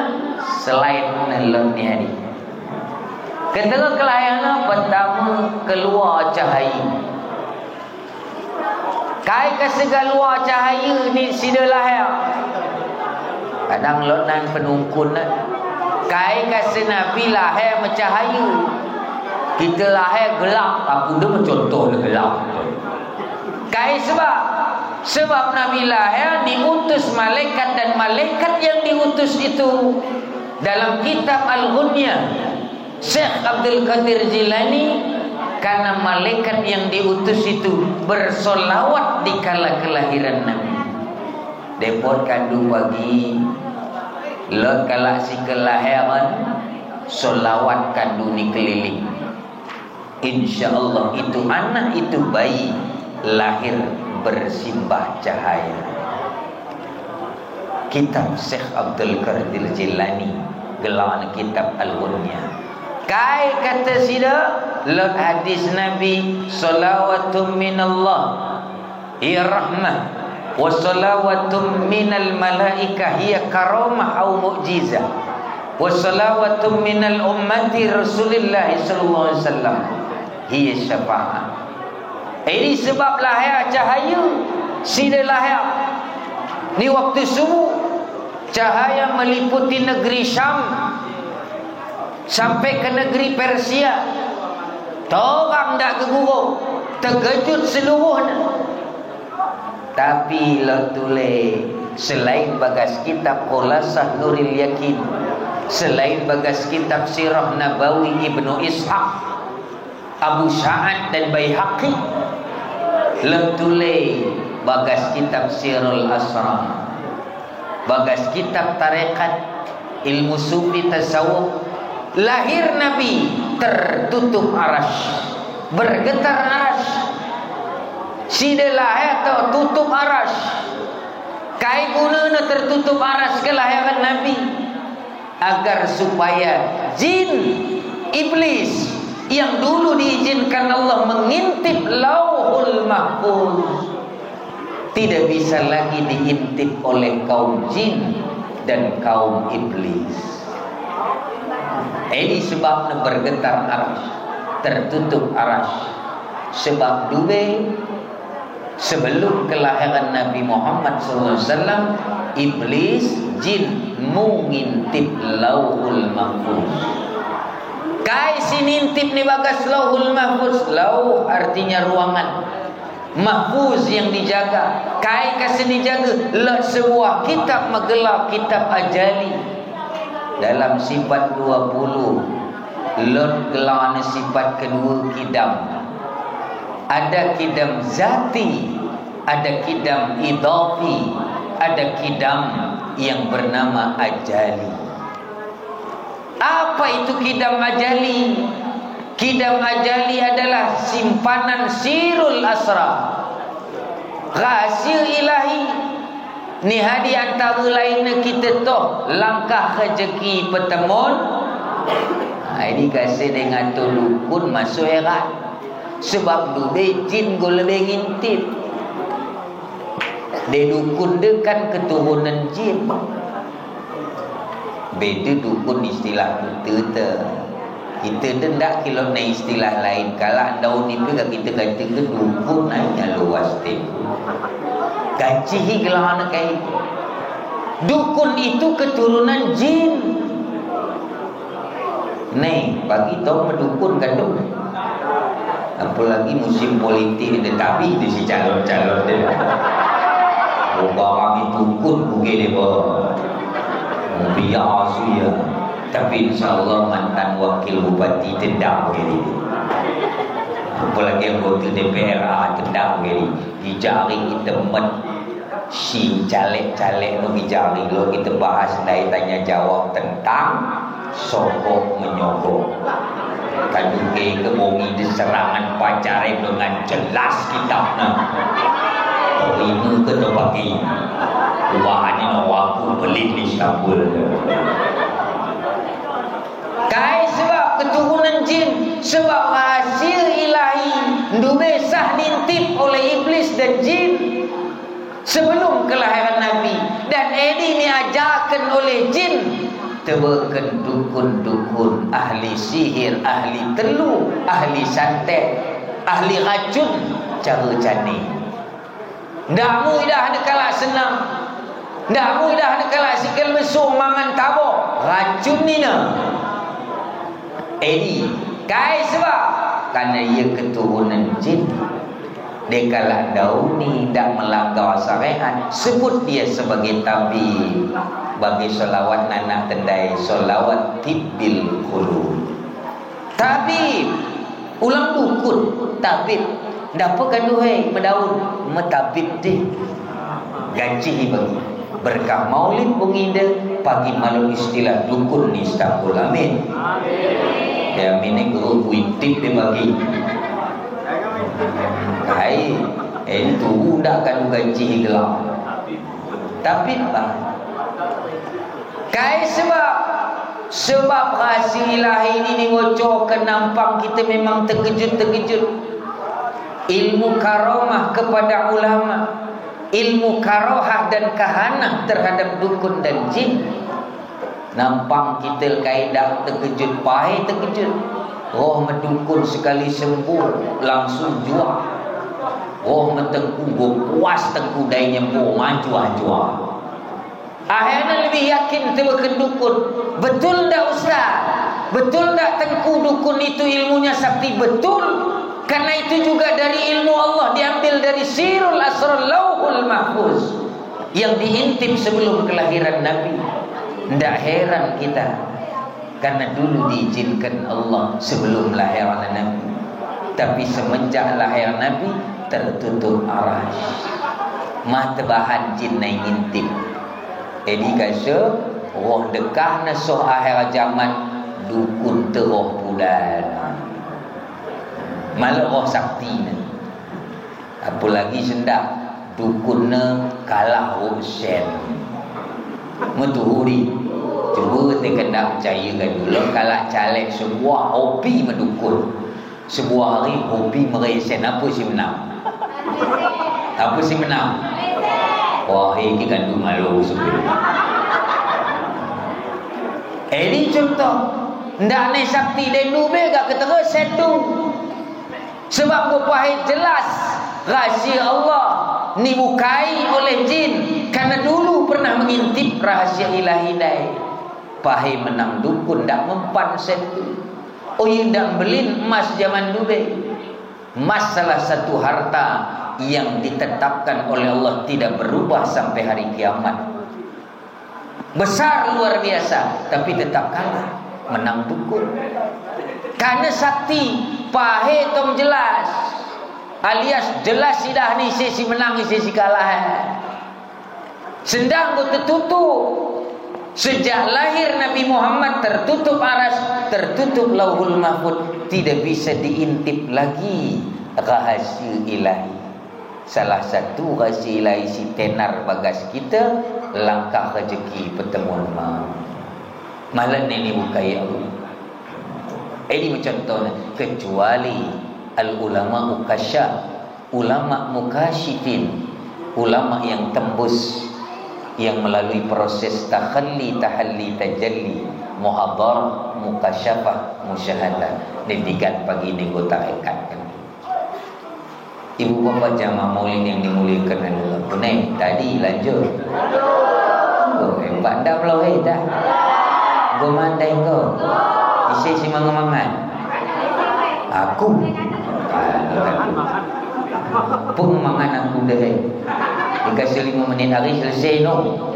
Selain nelon ni hari. Ketika kelahiran pertama keluar cahaya. Kai kasih keluar cahaya ni sida lahir. Kadang lot nan penungkun na. Kai kasih Nabi lahir mencahaya. Kita lahir gelap, aku dah mencontoh gelap. Kai sebab, sebab Nabi lahir diutus malaikat, dan malaikat yang diutus itu dalam kitab Al-Ghunyah, Syekh Abdul Qadir Jilani, karena malaikat yang diutus itu bersolawat di kala kelahiran Nabi. Depot kandu pagi, lot kala si kelahiran, solawat kandu ni keliling. Insya Allah itu anak itu bayi lahir bersimbah cahaya. Kitab Syekh Abdul Qadir Jilani, gelar kitab Al-Ghunyah. Kai kata sida, lot hadis Nabi, salawatum minallah, hiya rahmah, wa salawatum minal malaikah, hiya karamah au mu'jizah, wa salawatum minal ummati Rasulillah sallallahu alaihi wasallam, hiya syafa'ah. Ini sebab lahir cahaya, sida lahir ni waktu subuh, cahaya meliputi negeri Syam sampai ke negeri Persia. Torang dak gegugu, terkejut seluruhnya. Tapi lot tule, selain bagas kitab Khulasah Nuril Yakin, selain bagas kitab Sirah Nabawi Ibnu Ishaq, Abu Sa'ad dan Baihaqi, lot tule bagas kitab Sirul Asrar, bagas kitab tarekat, ilmu sufi, tasawuf. Lahir Nabi tertutup aras, bergetar aras. Sida lahir tertutup aras. Kai gunana tertutup aras kelahiran Nabi? Agar supaya jin iblis yang dulu diizinkan Allah mengintip Lauhul Mahfuz tidak bisa lagi diintip oleh kaum jin dan kaum iblis. Ini sebabnya bergetar arasy, tertutup arasy. Sebab dulu, sebelum kelahiran Nabi Muhammad sallallahu alaihi wasallam, iblis, jin, mengintip Lauhul Mahfuz. Kai sinintip ni bagas Lauhul Mahfuz, Lauh artinya ruangan. Mahfuz yang dijaga. Kai kasa dijaga, lot sebuah kitab magelar kitab ajali. Dalam sifat dua puluh, lot gelarnya sifat kedua kidam. Ada kidam zati, ada kidam idafi, ada kidam yang bernama ajali. Apa itu kidam ajali? Kidam ajali adalah simpanan sirul asrar. Rahasia ilahi. Ni hadi antara lain kita toh langkah rezeki pertemuan. Nah, ini kasih dengan tu dukun masuk erat. Sebab dulu jin go lebih ngintip. Deh dukun deh kan keturunan jin. Beda dukun istilah kita te. Kita deh ndak kilot na istilah lain. Kalau anda unipi ka kita kata ke dukun, nah, nya luas te. Gaji hi gelar anak kai. Dukun itu keturunan jin. Nih, bagi tau medukun kan tu. Apalagi musim politik ini, tapi di si calon-calon dia. Bupati dukun bukan dia, bah. Biasa ya. Tapi insya Allah mantan wakil bupati tendang begini. Apalagi anggota D P R A tendang begini. Di jari kita met. Si caleg-caleg no bicara lo kita bahas ndai tanya jawab tentang sogok menyogok. Kaduke ke bongi di serangan pacar dengan jelas kitabna. Ini ke tu bagi. Wah, ini no waktu beli di Istanbul. Kai sebab keturunan jin, sebab rahasia ilahi, dulu sah diintip oleh iblis dan jin. Sebelum kelahiran Nabi, dan ini diajarkan oleh jin, tebakan dukun-dukun, ahli sihir, ahli telu, ahli santet, ahli racun, cara jani. Ndak mudah dikalak senang, ndak mudah dikalak sikal mesum mangan tabo, racun nina. Ini, kai sebab, karena ia keturunan jin. Deh kalak dau ni ndak melanggar syariat, sebut dia sebagai tabib. Bagi solawat nanak tendai, solawat tibbil qulub. Tabib, ulang dukun, tabib. Ndak apa kan duhai, medaun, metabib deh. Gaji bagi. Berkah maulid bunginde, pagi malu istilah dukun ni Istanbul. Amin. Ya, amin ni guru kuitip dia bagi. Hai, eh, itu ndak kan gaji gelar. Tapi, bah, kai sebab, sebab rahasia ilahi ini dibocorkan nampang kita memang terkejut-terkejut. Ilmu karomah kepada ulama. Ilmu karohah dan kahanah terhadap dukun dan jin. Nampang kita kai dak terkejut, pai terkejut. Oh, medukun sekali sembuh, langsung jua. Oh, metengku, go puas tengku dai nyembuh, maju jua. Akhirnya lebih yakin tebakan dukun. Betul ndak ustaz? Betul ndak tengku dukun itu ilmunya sakti? Betul. Karena itu juga dari ilmu Allah diambil dari Sirul Asrar Lauhul Mahfuz yang diintip sebelum kelahiran Nabi. Ndak heran kita. Karena dulu diizinkan Allah sebelum lahir Nabi. Tapi semenjak lahir Nabi, tertutup arasy. Mata bahan jin nai ngintip. Jadi kasa, roh dekah na soh akhir zaman, dukun teroh bulan. Malah roh sakti na. Apalagi sendak dukun ne kalah roh sen. Metuhuri. Cuba te kena percaya kan dulu. Kalah caleg sebuah hobi medukun. Sebuah hari hobi meresen apa si menang. Apa si menang? Wah, iki kan du malu supi. Ini contoh. Ndak ne sakti den du be gak ketemu setu. Sebab ku pahit jelas rahsia Allah ni bukai oleh jin. Karena dulu pernah mengintip rahsia ilahi dai. Pahit menang dukun ndak mempan setu. Oh, indak belin emas zaman dube. Emas salah satu harta yang ditetapkan oleh Allah tidak berubah sampai hari kiamat. Besar luar biasa, tapi tetap kalah, menang dukun. Karena sakti, pahe tong jelas. Alias jelas idah ni ise si menang, ise si kalah. Sendang ku tertutup. Sejak lahir Nabi Muhammad tertutup aras, tertutup lauhul mahfud, tidak bisa diintip lagi rahasia ilahi. Salah satu rahasia ilahi si tenar bagas kita, langkah rezeki pertemuan mau. Malam ini bukai Allah. Ini mencontohnya, kecuali al-ulama ukasya. Ulama mukasyifin, ulama yang tembus, yang melalui proses takhalli, tahalli, tajalli, muhadharah, mukasyafah, musyahadah. Demikian pagi ini ku tarekat. Ibu bapak jamaah maulid yang dimuliakan Allah. Kunai, tadi lanjut. Oh, hebat dah, belum hebat dah. Go mandai go. Isi si mangamangan. Aku. Pun mangan aku deh. Dikasih lima menit hari selesai no.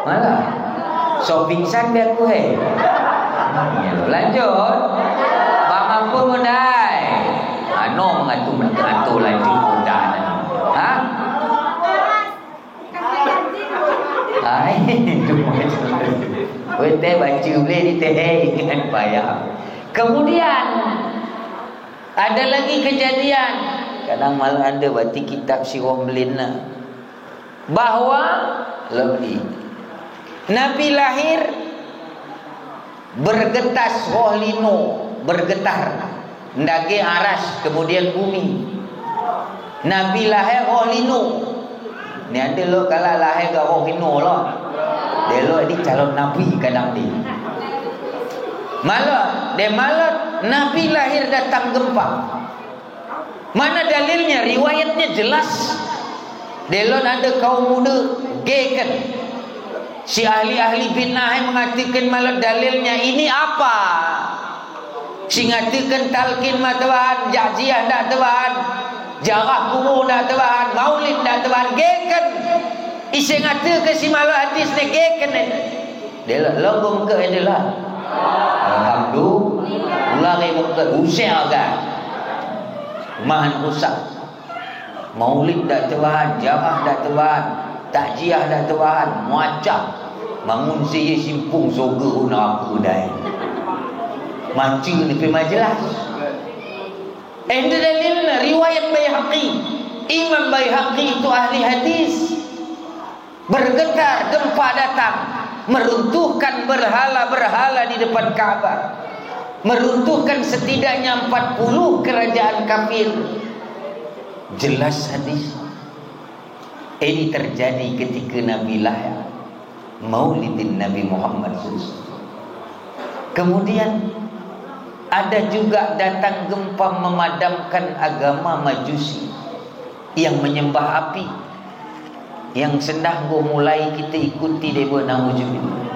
Malah. So pingsan be aku he. Lanjut. Bang ampun mundai. Ano mengatur mengatur lanjut mundai. Ha? Ai, itu macam. Wete baca boleh di teh, payah. Kemudian ada lagi kejadian. Kadang malam ada bati kitab si Romblin na. Bahwa lebih Nabi lahir bergetas roh lino, bergetar. Ndage aras, kemudian bumi. Nabi lahir roh lino. Ni ande lo kala lahir ga roh lino lo. Delo di calon nabi kadang di. Malot, de malot, Nabi lahir datang gempa. Mana dalilnya? Riwayatnya jelas. Delon ada kaum muda geken. Si ahli-ahli fitnah mengatakan malah dalilnya ini apa? Si ngatakan talkin ma tebahan, jakjiah ndak tebahan, jarah kubur ndak tebahan, maulid ndak tebahan, geken. Ise ngatakan si malah hadis ne geken ne. Dela logom ke dela. Alhamdulillah. Ulang ibu ke usel ga. Mahan rusak. Maulid dak tebahan, jarah dak tebahan, takjiah dak tebahan, macam. Mangun si ye simpung soga neraka dai. Mancu ni pe majelas. Ende dalilna riwayat Baihaqi. Imam Baihaqi itu ahli hadis. Bergetar, gempa datang, meruntuhkan berhala-berhala di depan Ka'bah, meruntuhkan setidaknya empat puluh kerajaan kafir. Jelas hadis. Ini terjadi ketika Nabi lahir, Maulidin Nabi Muhammad sallallahu alaihi wasallam. Kemudian ada juga datang gempa memadamkan agama Majusi yang menyembah api. Yang sendah go mulai kita ikuti deba, naudzubillah.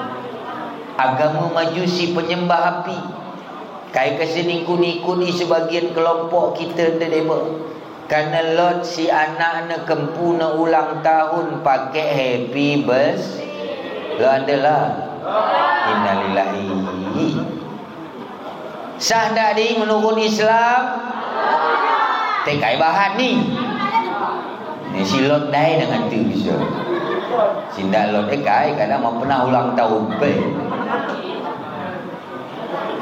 Agama Majusi penyembah api. Kai kesening kuni-kuni sebagian kelompok kita nde deba. Karena lot si anak ne kempu ne ulang tahun pakai happy birthday. Lo ande lah. Innalillahi. Sah ndak di menurut Islam? Te kai bahan ni. Ni si lot dai dengan tu bisa. Si ndak lot eh kai, kadang mau pernah ulang tahun pe.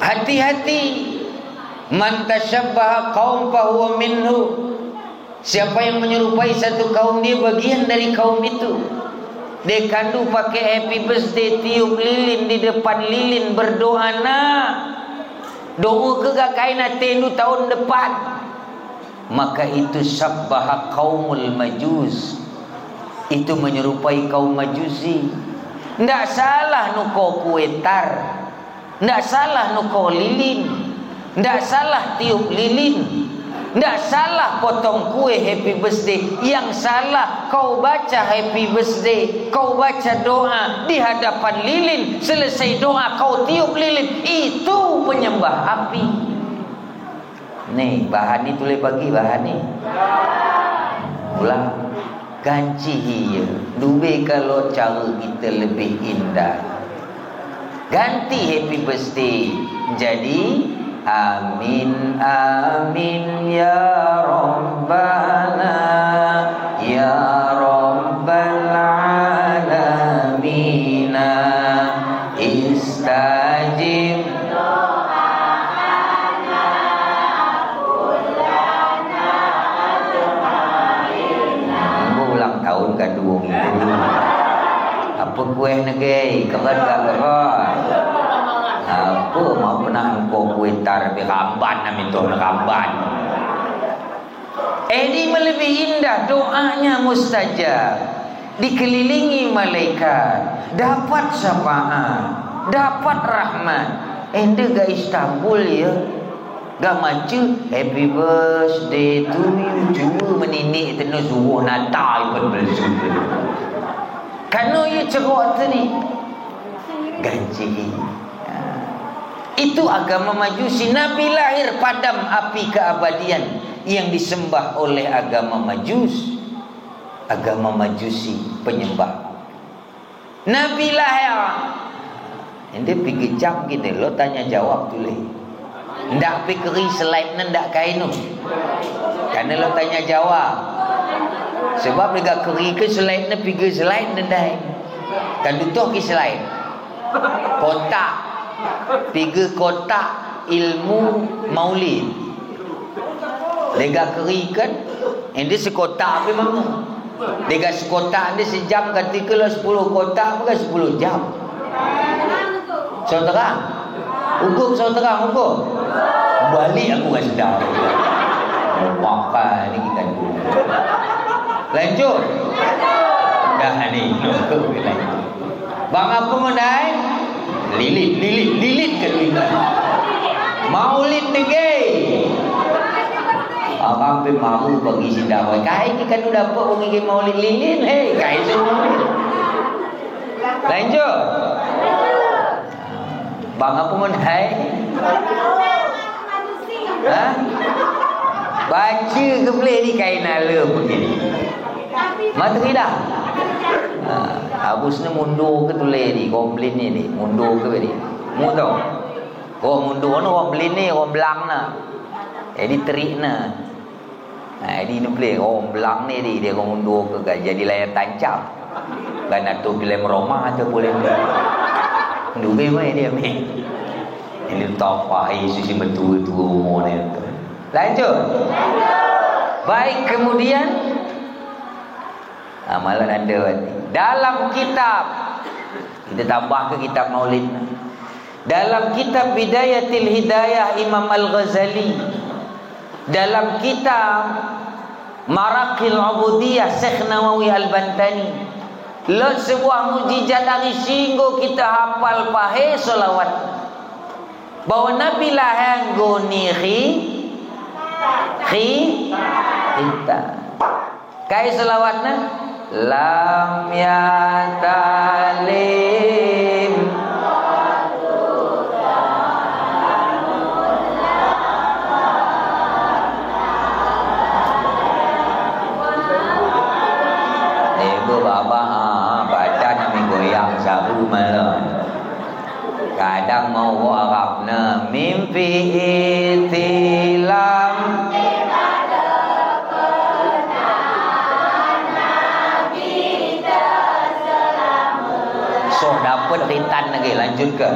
Hati-hati. Man tasyabbaha qaum fahuwa minhu. Siapa yang menyerupai satu kaum, dia bagian dari kaum itu. Dek kandu pakai happy birthday, tiup lilin di depan lilin, berdoa na. Doa ke ga kaina tendu tahun depan. Maka itu syabbaha qaumul majus. Itu menyerupai kaum Majusi. Ndak salah nuko kue tar. Ndak salah nuko lilin. Ndak salah tiup lilin. Ndak salah potong kue happy birthday. Yang salah kau baca happy birthday, kau baca doa di hadapan lilin. Selesai doa kau tiup lilin. Itu penyembah api. Ni, bahan ni tulai pagi, bahan ni. Ulang. Ganti hi ya. Dube kalau cara kita lebih indah. Ganti happy birthday. Jadi, amin, amin, ya Rabbana, ya Rabbal Alamina. Istajib. Nunggu ulang tahun kedua itu. Apa kue negeri, keren gak keren? Apa mau pernah engkau kue tar, tapi ramban, nami tuh ramban. Ini lebih indah, doanya mustajab. Dikelilingi malaikat, dapat syafaat, dapat rahmat. Ende ga Istanbul ya. Ga mace happy birthday to you, cuma menini tena suruh Natal pun belum. Kano ya cerot tadi. Ganti. Itu agama Majusi. Nabi lahir padam api keabadian yang disembah oleh agama Majus. Agama Majusi, penyembah api. Nabi lahir. Ende pigi jam gini, lo tanya jawab tulai. Ndak pikiri slide ne ndak kainu. Karena lo tanya jawab. Sebab lega kiri ke slide ne pigi slide ne dai. Kan dutoh ki slide. Kotak. Pigi kotak ilmu maulid. Lega kiri kan. Ende sekotak api mama. Lega sekotak ende sejam kati ke lo sepuluh kotak, bukan sepuluh jam. Saudara, hukum saudara, hukum. Balik aku kasih tahu. Makan ni kita dulu. Lanjut. Dah ni. Bang apa menai? Lilit, lilit, lilit ke lilit. Maulid negeri. Abang pe mahu bagi si dakwah. Kai ki kan udah apa bagi ke maulid lilin. Hei, kai semua. Lanjut. Bang apa menai? Hah? Baca ke boleh di kain ala begini. Mata kita. Ha, habis ni mundur ke tulai di, komplain ni di, mundur ke beri. Mu tahu? Ko mundur ni komplain ni, ko belang na. Jadi terik na. Ha, jadi ni boleh, ko belang ni di, dia ko mundur ke, jadi layar tancap. Kan atu film Roma tu boleh ni. Duga mai dia mai. Ini topah Yesus yang betul-betul umur ni. Lanjut. Baik, kemudian amalan anda dalam kitab, kita tambah ke kitab Maulid. Dalam kitab Bidayatil Hidayah Imam Al-Ghazali, dalam kitab Maraqil Ubudiyah Syekh Nawawi Al-Bantani, lot sebuah mujizat ari singgo kita hapal pahe solawat. Bahwa Nabi lahir nggo ni khi, khi, kita. Kai solawat na? Lam yatalim. Ibu bapa, ah, baca nami goyang sabu malam. Kadang mau ko Arab ne mimpi itilam. Sok dapet ritan lagi, lanjutkan.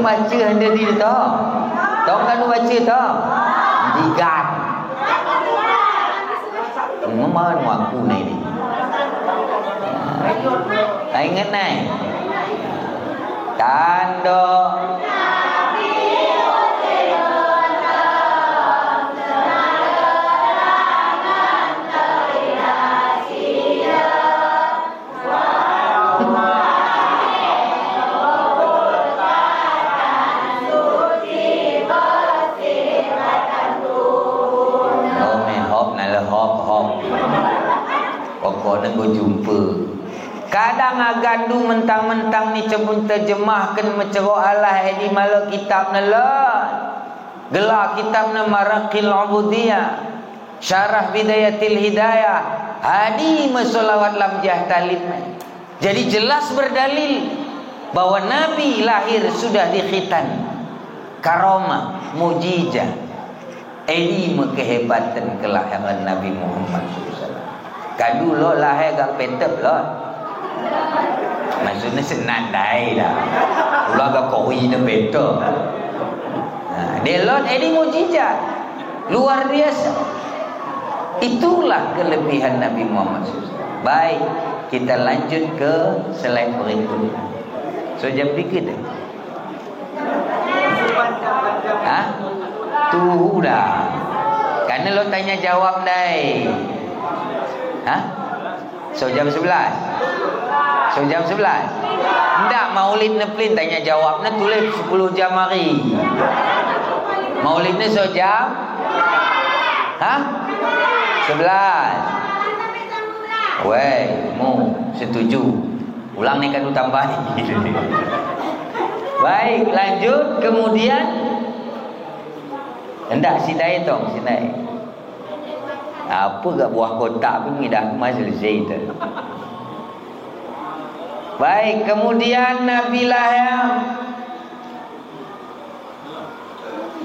Baca hande di to. Tong kanu baca to. Digat. Memang aku ni ni. Ai ngen nai. Tando. Hop, eh, hop, nala hop, hop. Pokoknya ku jumpa. Kadang agandu mentang-mentang ni cebun terjemahkan mecero Allah, eh, di malo kitab nala. Gelar kitab na Maraqil Ubudiyah. Syarah Bidayatil Hidayah, hadi me solawat lam jah talib. Jadi jelas berdalil bahwa Nabi lahir sudah dikhitan. Karomah, mujizat. Edi me kehebatan kelahiran Nabi Muhammad sallallahu alaihi wasallam. Kadu lo lahir gak petep lo. Maksudnya senang dai dah. Ulah gak koi ne petep. Nah, delot edi mujizat. Luar biasa. Itulah kelebihan Nabi Muhammad sallallahu alaihi wasallam. Baik, kita lanjut ke slide berikutnya. So, jam dikit deh. Hah? Tuh, udah. Karena lo tanya jawab, dai. Hah? So jam sebelas. So jam sebelas. Ndak, maulid ne plin tanya jawab ne tulis sepuluh jam hari. Maulid ne so jam? Hah? Sebelas. Weh, mu setuju. Ulang ni kan tambah. Baik, lanjut. Kemudian, ndak, sidai tong, sidai. Apa gak buah kotak pun ngidah aku masih selesai tu. Baik, kemudian Nabi Lahya,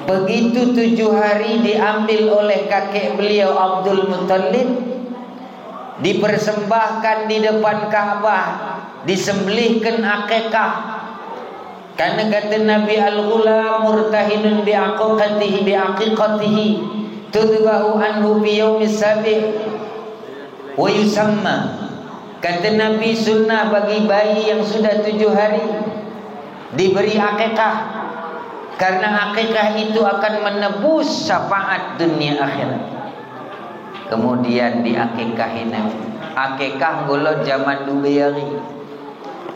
begitu tujuh hari diambil oleh kakek beliau Abdul Muttalib, dipersembahkan di depan Ka'bah, disembelihkan akikah. Karena kata Nabi, "Al-ghulam murtahinun bi aqiqatihi, bi aqiqatihi, tudbahu anhu bi yaumis sabi' wa yusamma." Kata Nabi, sunnah bagi bayi yang sudah tujuh hari diberi akikah, karena akikah itu akan menebus syafaat dunia akhirat. Kemudian diakikahi ne. Akikah nggo lo zaman dulu hari.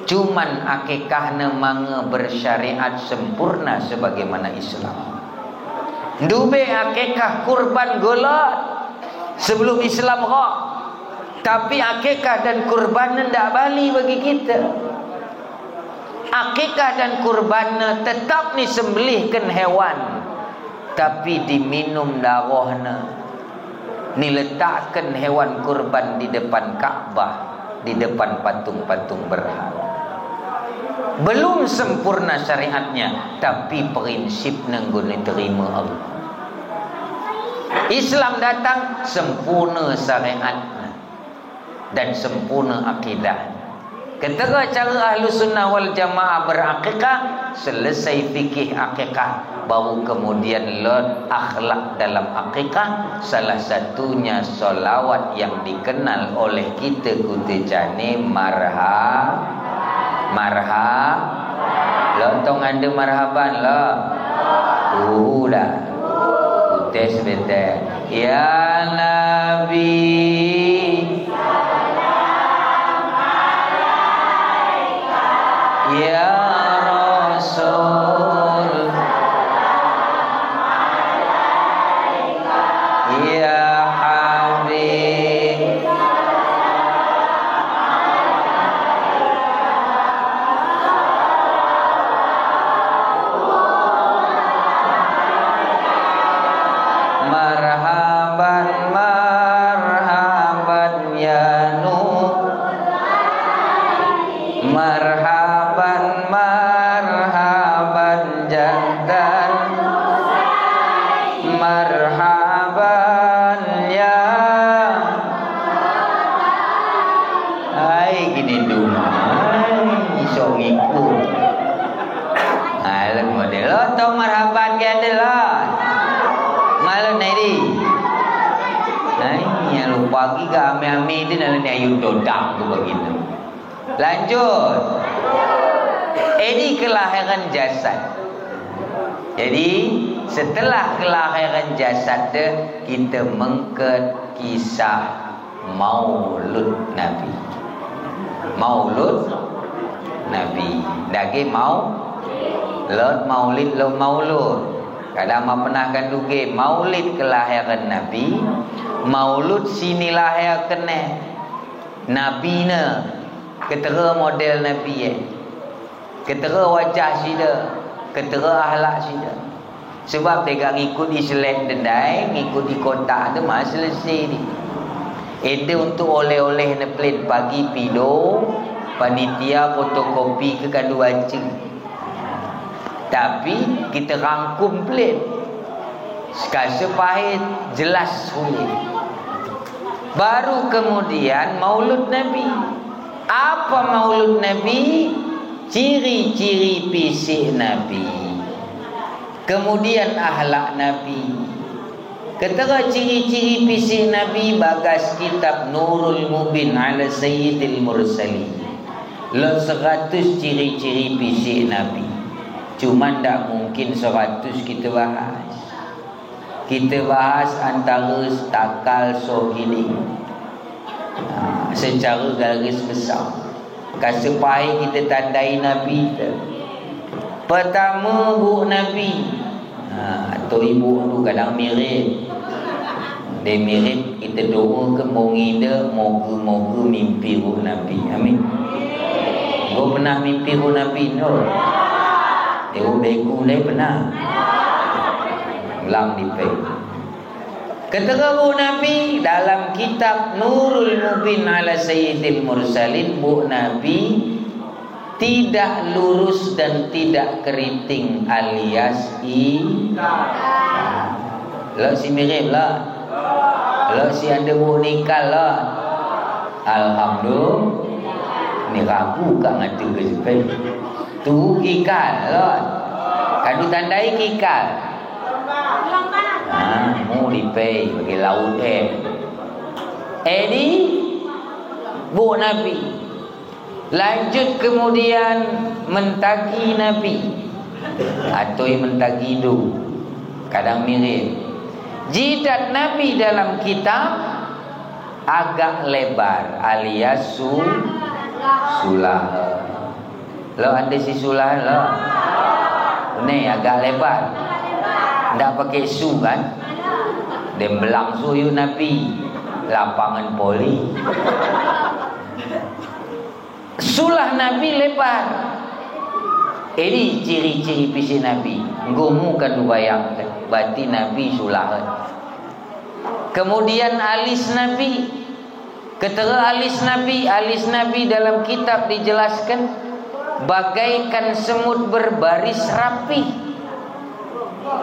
Cuman akikah ne mange bersyariat sempurna sebagaimana Islam. Dube akikah kurban nggo lo sebelum Islam ko. Tapi akikah dan kurban ne ndak bali bagi kita. Akikah dan kurban ne tetap ni sembelihkan hewan, tapi diminum darahna. Ni letakkan hewan kurban di depan Ka'bah, di depan patung-patung berhala. Belum sempurna syariatnya, tapi prinsip ne nggo ni terima Allah. Islam datang sempurna syariatnya dan sempurna akidah. Ketika cara Ahlus Sunnah wal Jamaah berakikah, selesai fikih akikah, baru kemudian lot akhlak dalam akikah, salah satunya salawat yang dikenal oleh kita kutejane marha-, marha-, lontong ande marhaban lo. Udah. Utes bete. Ya Nabi. Ya Rasul. Ya Habib. Marhaban, marhaban ya Nur. Marhaban, marhaban jantan. Marhaban ya. Ai, gini duma. Ai, song iku. Ai, Lo, tong marhaban ke ade lo. Malu neri. Ai, ya lupa lagi ke ame-ame din, lalu ni ayu dodang tu begitu. Lanjut. Ini kelahiran jasad. Jadi, setelah kelahiran jasad tu, kita mengket kisah Maulud Nabi. Maulud Nabi. Dage mau, lot maulid, lot maulud. Kadang ma pernah kan duge maulid kelahiran Nabi, maulud sini lahir kene Nabi ne. Ketera model Nabi eh. Ketera wajah sida, ketera akhlak sida. Sebab dega ngikut i selek dendai, ngikut i kotak tu mah selesai di. Ende untuk oleh-oleh ne plain pagi pido, panitia fotokopi ke kadu acing. Tapi kita rangkum plain. Sekasa pahit jelas boleh. Baru kemudian maulud Nabi. Apa maulud Nabi? Ciri-ciri fisik Nabi. Kemudian akhlak Nabi. Ketera ciri-ciri fisik Nabi bagas kitab Nurul Mubin ala Sayyidil Mursalin. Lot seratus ciri-ciri fisik Nabi. Cuma ndak mungkin seratus kita bahas. Kita bahas antara takal so gini. Ha, secara garis besar. Kasepai kita tandai Nabi tu. Pertama, buk Nabi. Ha, atau ibu tu kadang mirip. Dia mirip, kita doa ke mongi dia, moga-moga mimpi buk Nabi. Amin. Kau pernah mimpi buk Nabi, no? Dia buk begu, dia pernah. Ulang di peng. Ketera buk Nabi dalam kitab Nurul Mubin ala Sayyidil Mursalin, buk Nabi tidak lurus dan tidak keriting alias i. Lo si mirip lo. Lo si ande buk nikal lo. Alhamdulillah. Ni ragu ka ngatu ke sipai. Tu kikal lo. Kadu tandai kikal. Ha, mu di pei bagi laut eh. Edi buk Nabi. Lanjut kemudian mentagi Nabi. Atau mentagi du. Kadang mirip. Jidat Nabi dalam kitab agak lebar alias su, sulah. Lo ande si sulah lo. Ni agak lebar. Ndak pakai su kan? Dem belang su yu Nabi. Lapangan poli. Sulah Nabi lebar. Ini ciri-ciri fisik Nabi. Gomu kan bayang. Berarti Nabi sulah. Kemudian alis Nabi. Ketera alis Nabi, alis Nabi dalam kitab dijelaskan bagaikan semut berbaris rapi.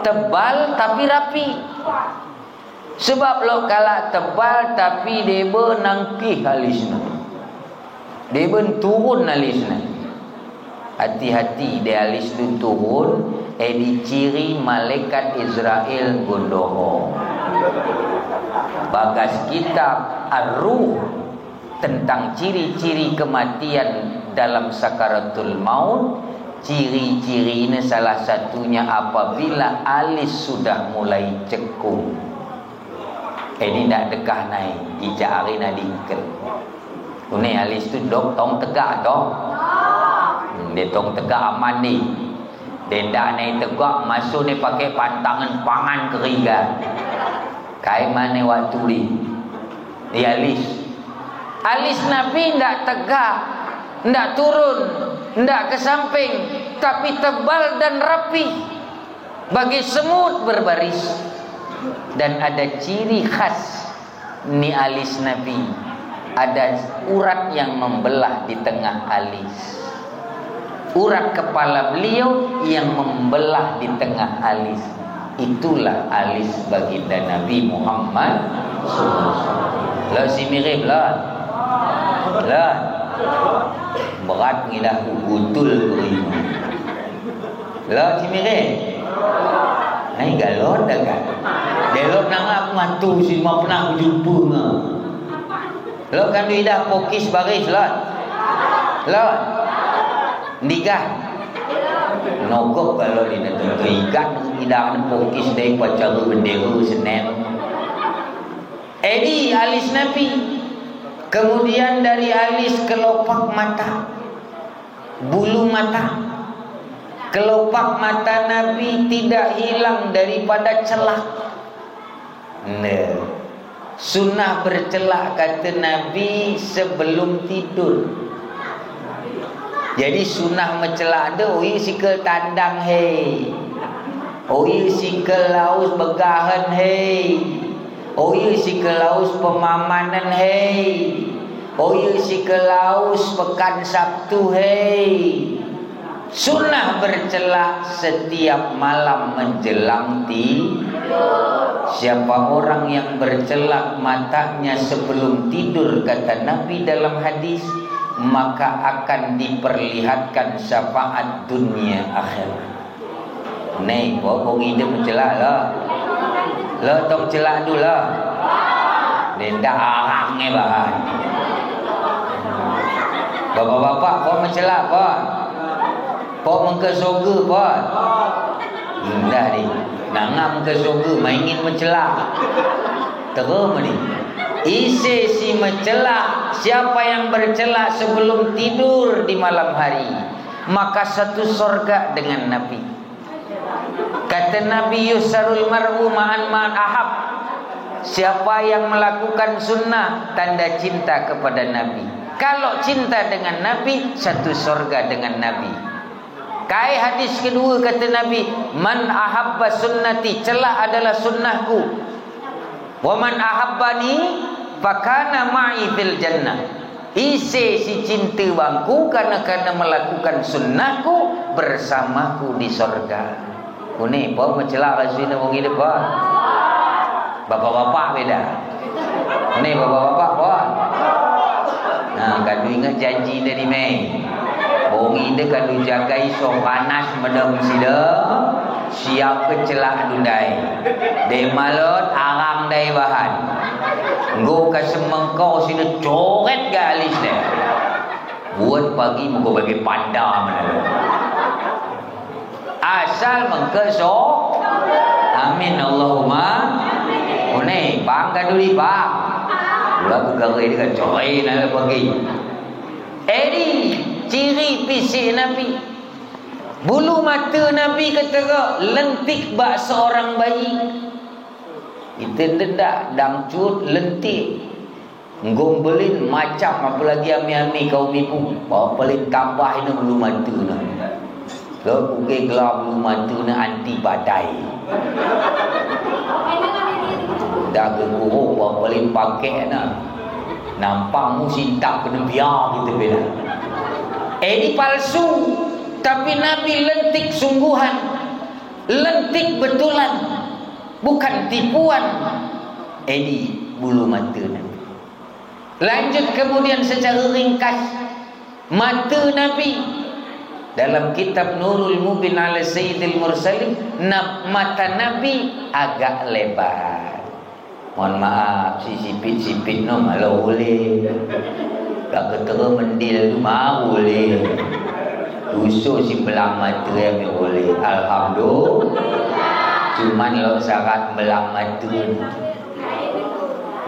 Tebal tapi rapi. Sebab lo kala tebal tapi deba nangkih alisna. Deba turun alisna. Hati-hati de alis tu turun, edi ciri malaikat Israel gondoho. Bagas kitab Ar-Ruh tentang ciri-ciri kematian dalam sakaratul maut, ciri-ciri ini salah satunya apabila alis sudah mulai cekung. Ini ndak dekah nai, ijak ari na dingkel. Une alis tu dok tong tegak tong. Hmm, de tong tegak aman ni. De ndak nai tegak, masuk ni pakai pantangan pangan keriga. Kai mana waktu ni? Di alis. Alis Nabi ndak tegak, ndak turun, ndak ke samping, tapi tebal dan rapi. Bagi semut berbaris. Dan ada ciri khas ni alis Nabi. Ada urat yang membelah di tengah alis. Urat kepala beliau yang membelah di tengah alis. Itulah alis baginda Nabi Muhammad sallallahu alaihi wasallam. Lo si mirip lo. Lo. Berat ngilah ku gutul ku ini. Lo, si Mirin. Nai galot dah kan. Galot nang aku ngatu si ma pernah ku jumpa nga. Lo, kan idah pokis baris, lo. Lo. Ndigah. Nogok kalau di netu igat idah pokis dai pacaru bendera Senen. Edi alis Nabi. Kemudian dari alis kelopak mata. Bulu mata. Kelopak mata Nabi tidak hilang daripada celak. Nah, sunnah bercelak kata Nabi sebelum tidur. Jadi sunnah mecelak de, oi sikel tandang hei. Oi sikel laus begahen hei. Oi sikel laus pemamanen hei. Oi sikel laus pekan Sabtu hei. Sunnah bercelak setiap malam menjelang tidur. Siapa orang yang bercelak matanya sebelum tidur, kata Nabi dalam hadis, maka akan diperlihatkan syafaat dunia akhirat. Nei, po, po ngide mencela lo. Lo tong cela dulu lo. Nenda arang nge bahan. Bapak-bapak, po mencela po. Po mengke soge po. Indah ni. Nanga mengke soge, maingin mencela. Terus meni. Ise si mencela, siapa yang bercela sebelum tidur di malam hari, maka satu sorga dengan Nabi. Kata Nabi, "Yuhsyarul mar'u ma'a man ahab." Siapa yang melakukan sunnah, tanda cinta kepada Nabi. Kalau cinta dengan Nabi, satu sorga dengan Nabi. Kai hadis kedua kata Nabi, "Man ahabba sunnati," celak adalah sunnahku. "Wa man ahabbani fakana ma'i fil jannah." Ise si cinta bangku karena, karena melakukan sunnahku, bersamaku di sorga. Kune, po mencela kasih na wong ini, po. Bapak-bapak beda. Kune, bapak-bapak, po. Nah, kadu ingat janji dari Mei. Wong ini kadu jagai so panas medem sida. Siap ke celak dudai. Dai malot, arang dai bahan. Nggo ka semengkau sida coret ga alis dai. Buat pagi muka bagi panda mana. Asal mengke so. Amin Allahumma. Kune, bang ka duli bang. Ulah ke gawe ni kan coret na pagi. Edi, ciri fisik Nabi. Bulu mata Nabi ketera lentik bak seorang bayi. Ite ndedak dangcut lentik. Nggombelin macam, apalagi ami-ami kaum ibu. Bapalin tambah ina bulu mata na. Lo kuke gelar bulu mata na anti badai. Dah ke kuho bapalin pakai na. Nampak mu sintak kena biar kita bela. Eh, ini palsu. Tapi Nabi lentik sungguhan, lentik betulan, bukan tipuan. Edi bulu mata Nabi. Lanjut kemudian secara ringkas, mata Nabi dalam kitab Nurul Mubin ala Sayyidil Mursalin, na-, mata Nabi agak lebar. Mohon maaf, si sipit-sipit no malo ole. Kaka tera mendil tu ma ole. Uso si belang mata ya me ole. Alhamdulillah. Cuman lo syarat belang mata.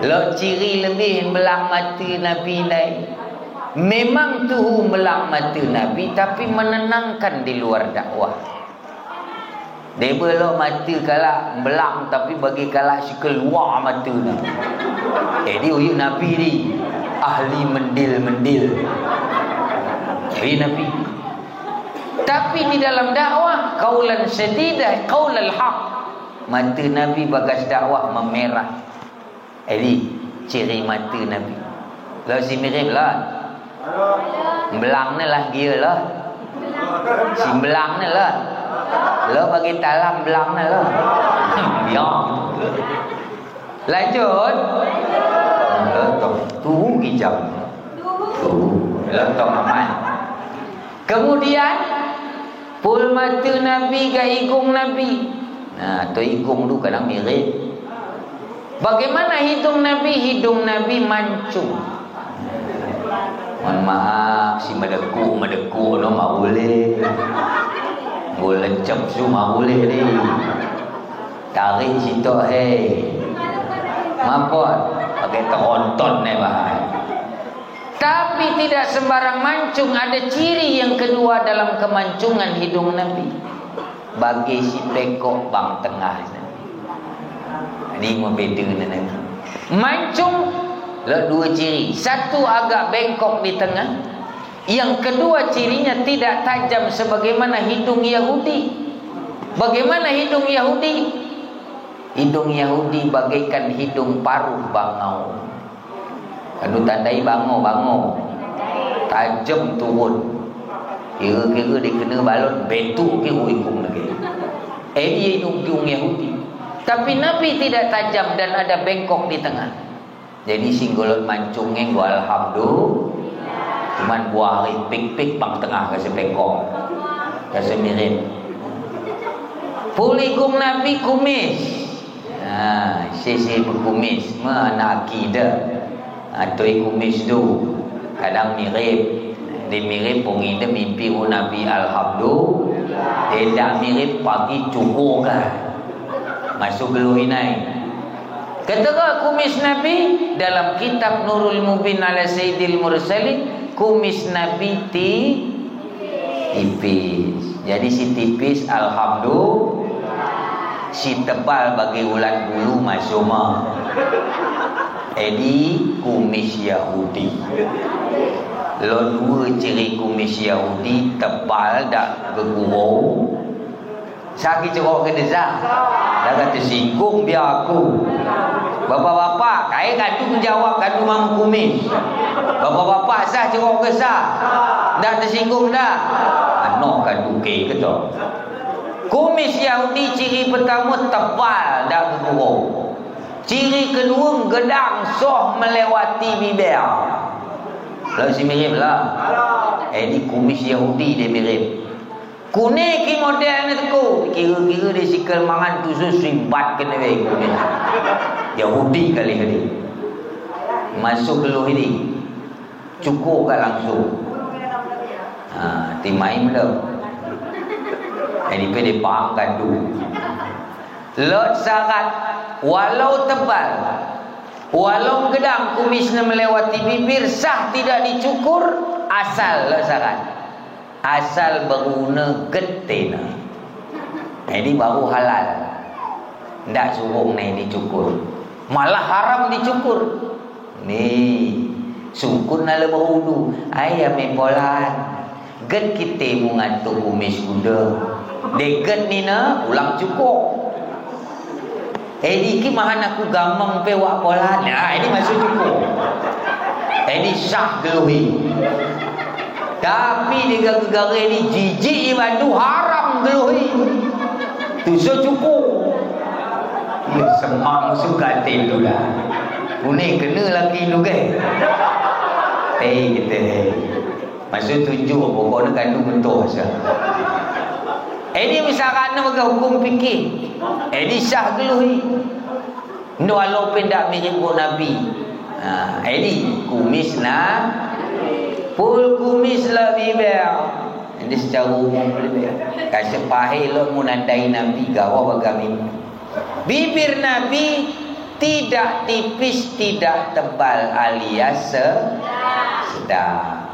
Lo ciri lebih belang mata Nabi nai. Memang tuhu belang mata Nabi, tapi menenangkan di luar dakwah. Deba lo mata kalak belang tapi bagi kalak si keluar mata na. Jadi uyu Nabi ni ahli mendil-mendil. Jadi Nabi. Tapi di dalam dakwah, qaulan sadida, qaulal haq. Mata Nabi bagas dakwah memerah. Edi, ciri mata Nabi. Lo si mirip lo. Belang ne lah dia lo. Si belang ne lo. Lo bagi talam belang ne lo. Ya. Lanjut. Lo tong tu kijam. Tu. Lo tong aman. Kemudian Pul mata Nabi, ga igung Nabi. Nah, tu igung tu kadang mirip. Bagaimana hidung Nabi? Hidung Nabi mancung. Mohon maaf, si madeku, madeku no maulih. Gol lecep su maulih ni. Tarik situ, hei. Mampun, pakai teronton ni, bah. Tapi tidak sembarang mancung, ada ciri yang kedua dalam kemancungan hidung Nabi. Bagi si pekok bang tengah. Ini mau beda dengan Nabi. Mancung, lo dua ciri. Satu agak bengkok di tengah. Yang kedua cirinya tidak tajam sebagaimana hidung Yahudi. Bagaimana hidung Yahudi? Hidung Yahudi bagaikan hidung paruh bangau. Kadu tandai bangau, bangau. Tajam turun. Kira-kira dikena balon, bentuk ke uikung lagi. Eh, dia hidung, hidung Yahudi. Tapi Nabi tidak tajam dan ada bengkok di tengah. Jadi singgolot mancung ngen go alhamdulillah. Cuman buah hari pik-pik bang tengah kasi pekong. Kasi mirip. Pul igung Nabi kumis. Ha, sisi berkumis. Mana akidah. Ha, tu kumis tu. Kadang mirip. Di mirip pung ida mimpi u Nabi alhamdulillah. Tidak mirip pagi cukur kah. Masuk geluh inai. Ketera kumis Nabi dalam kitab Nurul Mubin ala Sayyidil Mursalin, kumis Nabi ti-, tipis. Jadi si tipis, alhamdulillah. Si tebal bagi ulat bulu masoma. Edi kumis Yahudi. Lo dua ciri kumis Yahudi, tebal dak gegurau. Saki cekok ke desa. Dah kata singkung dia aku. Bapak-bapak, kai kadu menjawab kadu mamu kumis. Bapak-bapak sah cekok ke sah. Dah tersinggung dah. Ano kadu ke keto. Kumis Yahudi ciri pertama tebal dah gegurau. Ciri kedua gedang soh melewati bibir. Lalu si mirip lah. Eh, di kumis Yahudi dia mirip. Kune ki model ni tu, kira-kira di sikal mangan tu su simbat kena be kune. Yahudi kali kali. Masuk geluh ini. Cukur ka langsung. Ha, timai melo. Ini pede pangkat tu. Lot syarat, walau tebal, walau gedang kumisnya melewati bibir, sah tidak dicukur, asal lot syarat. Asal berguna getena. Jadi baru halal. Ndak suruh ni dicukur. Malah haram dicukur. Ni, sungkun na le berudu. Ai, ame polan. Get kite mengatu kumis kuda. Deget ni na, ulang cukur. Eh, di ki mahan aku gamang pe wak polan. Nah, ini masuk cukur. Eh, ini sah geluhi. Tapi di gare-gare ini jijik iban tu haram geluhi. Tu so cukur. Ya, semang suka tindu lah. Kune kena laki tu ke. Eh, kita, eh. Maksud tunjuk pokoknya kandung mentoh saja. Ini misalkan bagi hukum fikih. Ini sah geluhi. Ndo alo pendak mirip ko Nabi. Ha, ini kumis na. Pul kumis lah bibir. Ini secara umum bibir. Kasih pahil lo menandai Nabi gawa bagami. Bibir Nabi tidak tipis, tidak tebal alias se-, sedang.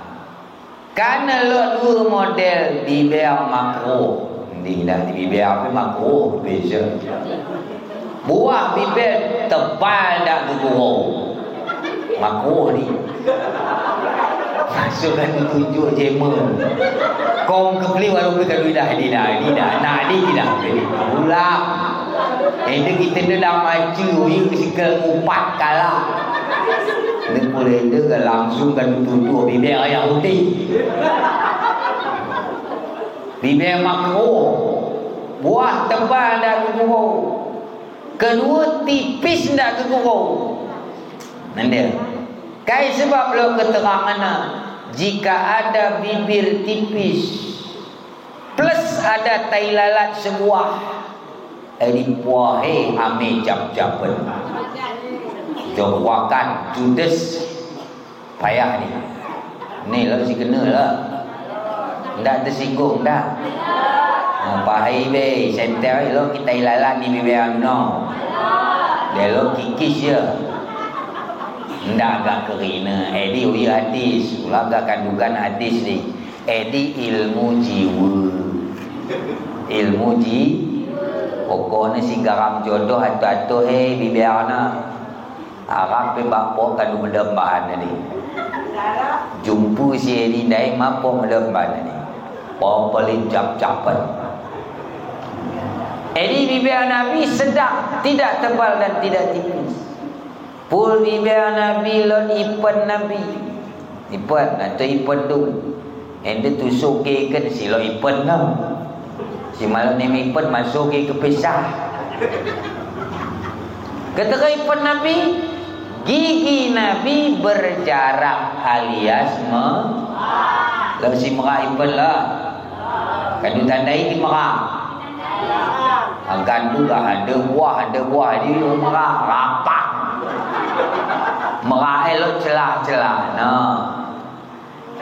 Karena lo dua model bibir makruh. Ini dah di bibir apa makruh beza. Buah bibir tebal dak gegurau. Makruh ni. Masukkan tunjuk jemer. Kong kepeli walaupun tak duit dah, ini dah, ini dah. Nak ni tidak. Pulang. Enda kita ni dah maju, ini sikal ngupat kalah. Ni pula enda ke langsung kan tutup bibir Yahudi. Bibir makruh. Buah tebal dak gegurau. Kedua tipis dak gegurau. Nende. Kai sebab lo keterangan na, jika ada bibir tipis, Plus ada tai lalat sebuah. Edi puahe ame jap-japen. Jowakan, judes. Payah ni. Ni lo si kena lah. Ndak tersinggung ndak? Nah, pahai be, senter lo kita ilalan ni bibe ano. Dia lo kikis ya. Ndak agak kerina. Edi uya hadis. Ulaga kandukan hadis ni. Edi ilmu jiwa. Ilmu ji. Pokoknya si garam jodoh atu-atu he bibe ana. Arap pe bapok kadu medemban ni. Jumpu si edi ndai mapok medemban ni. Pau paling jap-japan. Edi bibe Nabi sedang, tidak tebal dan tidak tipis. Pul bibe Nabi lot ipen Nabi. Ipen, atau ipen tu. Ende tu soke kan silo ipen nam. Si malam ni ipen masuk ke kepisah. Ketika ipen Nabi, gigi Nabi berjarak alias me. Lalu si mega ipen lah. Kadu tandai di mega. Agan tu dah ada buah, ada buah di mega rapat. Mega elok celah-celah. Nah.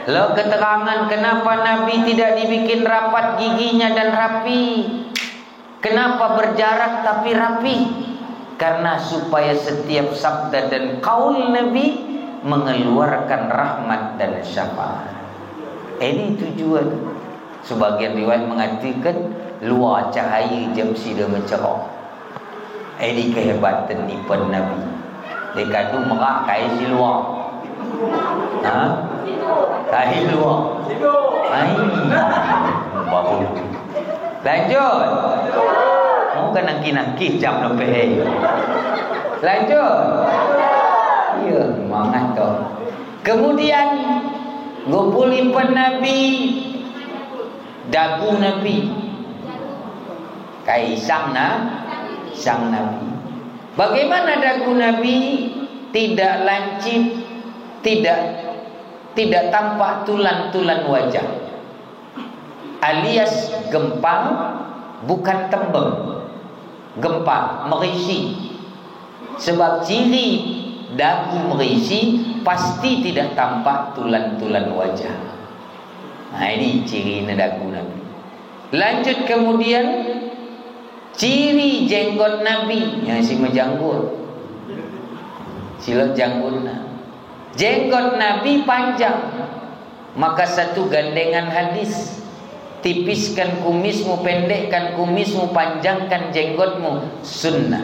Lalu keterangan kenapa Nabi tidak dibikin rapat giginya dan rapi. Kenapa berjarak tapi rapi? Karena supaya setiap sabda dan kaul Nabi mengeluarkan rahmat dan syafaat. Ini tujuan. Sebagian riwayat mengatakan luar cahaya jam sida mencerah. Edi kehebatan ipen Nabi. Dekadu mega kai si luar. Ha? Kai luar. Ai. Baru. Lanjut. Mau kena kinaki jam lebih. Lanjut. Iya, mangat kau. Kemudian, ngumpul ipen Nabi, dagu Nabi. Kai sang na, sang Nabi. Bagaimana dagu Nabi tidak lancip, tidak tidak tampak tulan-tulan wajah. Alias gempal bukan tembem. Gempal, merisi. Sebab ciri dagu merisi pasti tidak tampak tulan-tulan wajah. Nah, ini ciri dagu Nabi. Lanjut kemudian, ciri jenggot Nabi, yang si mejanggut. Silot janggut nah. Jenggot Nabi panjang. Maka satu gandengan hadis, tipiskan kumismu, pendekkan kumismu, panjangkan jenggotmu, sunnah.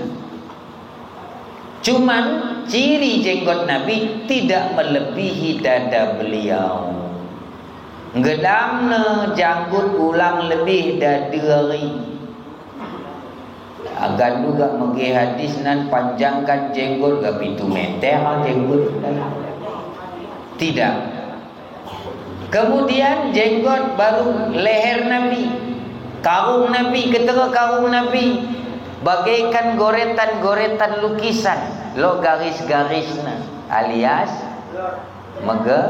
Cuman ciri jenggot Nabi tidak melebihi dada beliau. Gedang ne janggut ulang lebih dada ari. Agan juga mege hadis nan panjangkan jenggot ga pitu meter jenggot. Tidak. Kemudian jenggot baru leher Nabi, karung Nabi, ketika karung Nabi bagaikan goretan-goretan lukisan, lo garis-garisna, alias mege,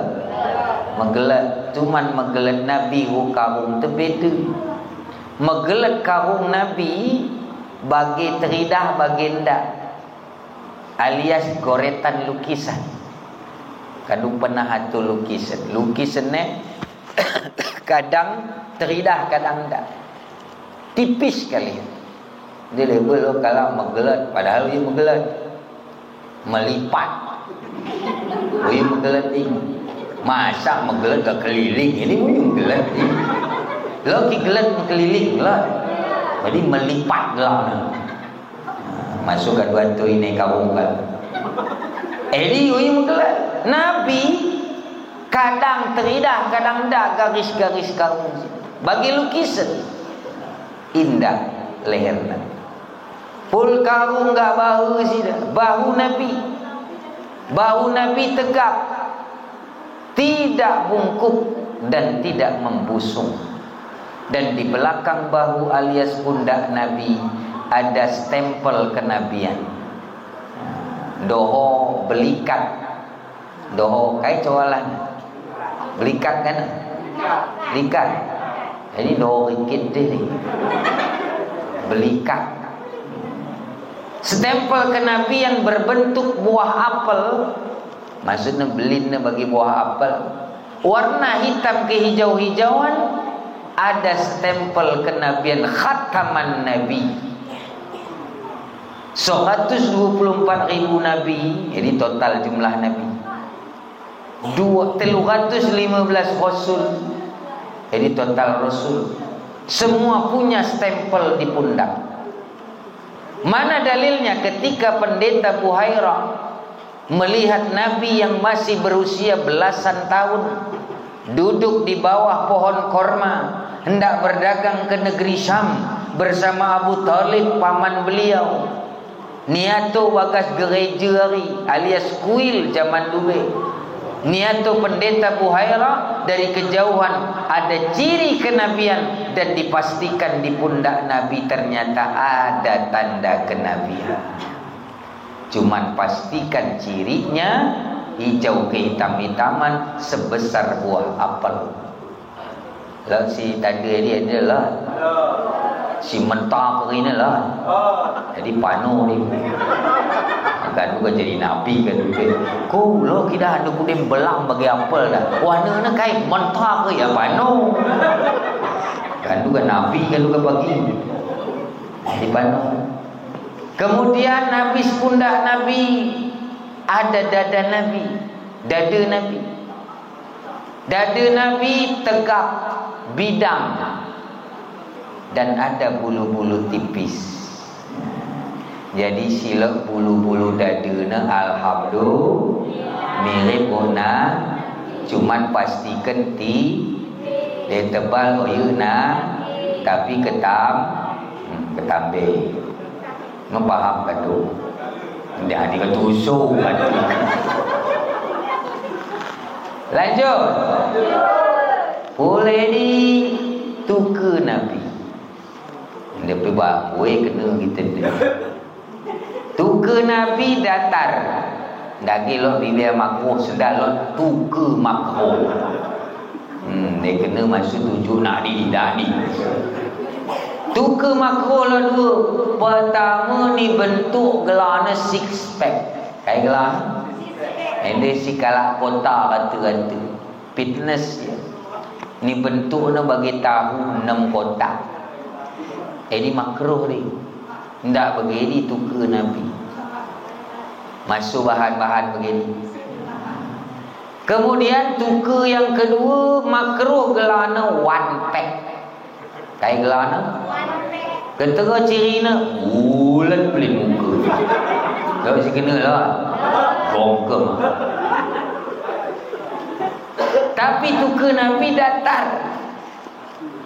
megelet, cuman megelet Nabi ku karung tebeda. Megelet karung Nabi bagi teridah bagi ndak. Alias goretan lukisan. Kadu pernah atu lukisan. Lukisan ne kadang teridah, kadang ndak. Tipis kali. Dia label lo kalau megelet, padahal dia megelet. Melipat. Ui megelet ini. Masa megelet ga keliling. Ini ui megelet ini. Lo ki gelet keliling lo. Jadi melipat lah. Masuk ke dua tu ini kau kan. Edi ui menggelar. Nabi kadang teridah, kadang ndak garis-garis kau. Bagi lukisan indah leher Nabi. Pul karung ga bahu sida, bahu Nabi. Bahu Nabi tegap. Tidak bungkuk dan tidak membusung. Dan di belakang bahu alias pundak Nabi ada stempel kenabian. Doho belikat. Doho kai cowalan. Belikat kan? Belikat. Jadi dua ringgit deh ni. Beli kak. Stempel kenabian berbentuk buah apel. Maksudnya belinna bagi buah apel. Warna hitam kehijau-hijauan, ada stempel kenabian khataman nabi. Seratus dua puluh empat ribu nabi, jadi total jumlah nabi. Dua, telu ratus lima belas rasul, jadi total rasul. Semua punya stempel di pundak. Mana dalilnya? Ketika Pendeta Buhaira melihat Nabi yang masih berusia belasan tahun duduk di bawah pohon korma, hendak berdagang ke negeri Syam bersama Abu Talib, paman beliau. Niato bagas gereja ari alias kuil zaman dulu. Niato Pendeta Buhaira dari kejauhan ada ciri kenabian dan dipastikan di pundak Nabi ternyata ada tanda kenabian. Cuman pastikan cirinya hijau kehitam-hitaman sebesar buah apel. Lah si tadi dia lah. Si mentak ini lah. Jadi panu ni. Kan juga jadi nabi kan juga. Ku lo kita anu kudem belang bagi apel dah. Warna na kai mentak ya panu. Kan juga nabi kan juga bagi. Jadi panu. Kemudian Nabi sepundak Nabi, ada dada Nabi, dada Nabi. Dada Nabi tegap bidang dan ada bulu-bulu tipis. Jadi silok bulu-bulu dada na alhamdulillah mirip ona, cuman pastikan ti dia tebal oyu na, tapi ketam, hmm, ketambe. Mempaham kan tu? Dia ni kan tusu kan. Lanjut. Pulai di tuka Nabi. Dia pergi bang, weh kena kita ni. Tuka Nabi datar. Dagi lo bibir makro, sedar lo tuka makro. Hmm, dia kena masuk tujuh nak di, di dadi. Tuka makro lo dua. Pertama ni bentuk gelana six pack. Kai gelana? Ende si kalak kota kata-kata. Fitness ya. Ni bentuk na bagi tahu enam kotak. Edi makro ni. Ndak begini tuka Nabi. Masuk bahan-bahan begini. Kemudian tuka yang kedua, makro gelana one pack. Kai gelana? Kentera ciri na, bulat pelin muka. Kau si kena lah. Bongkem. Tapi tuka Nabi datar.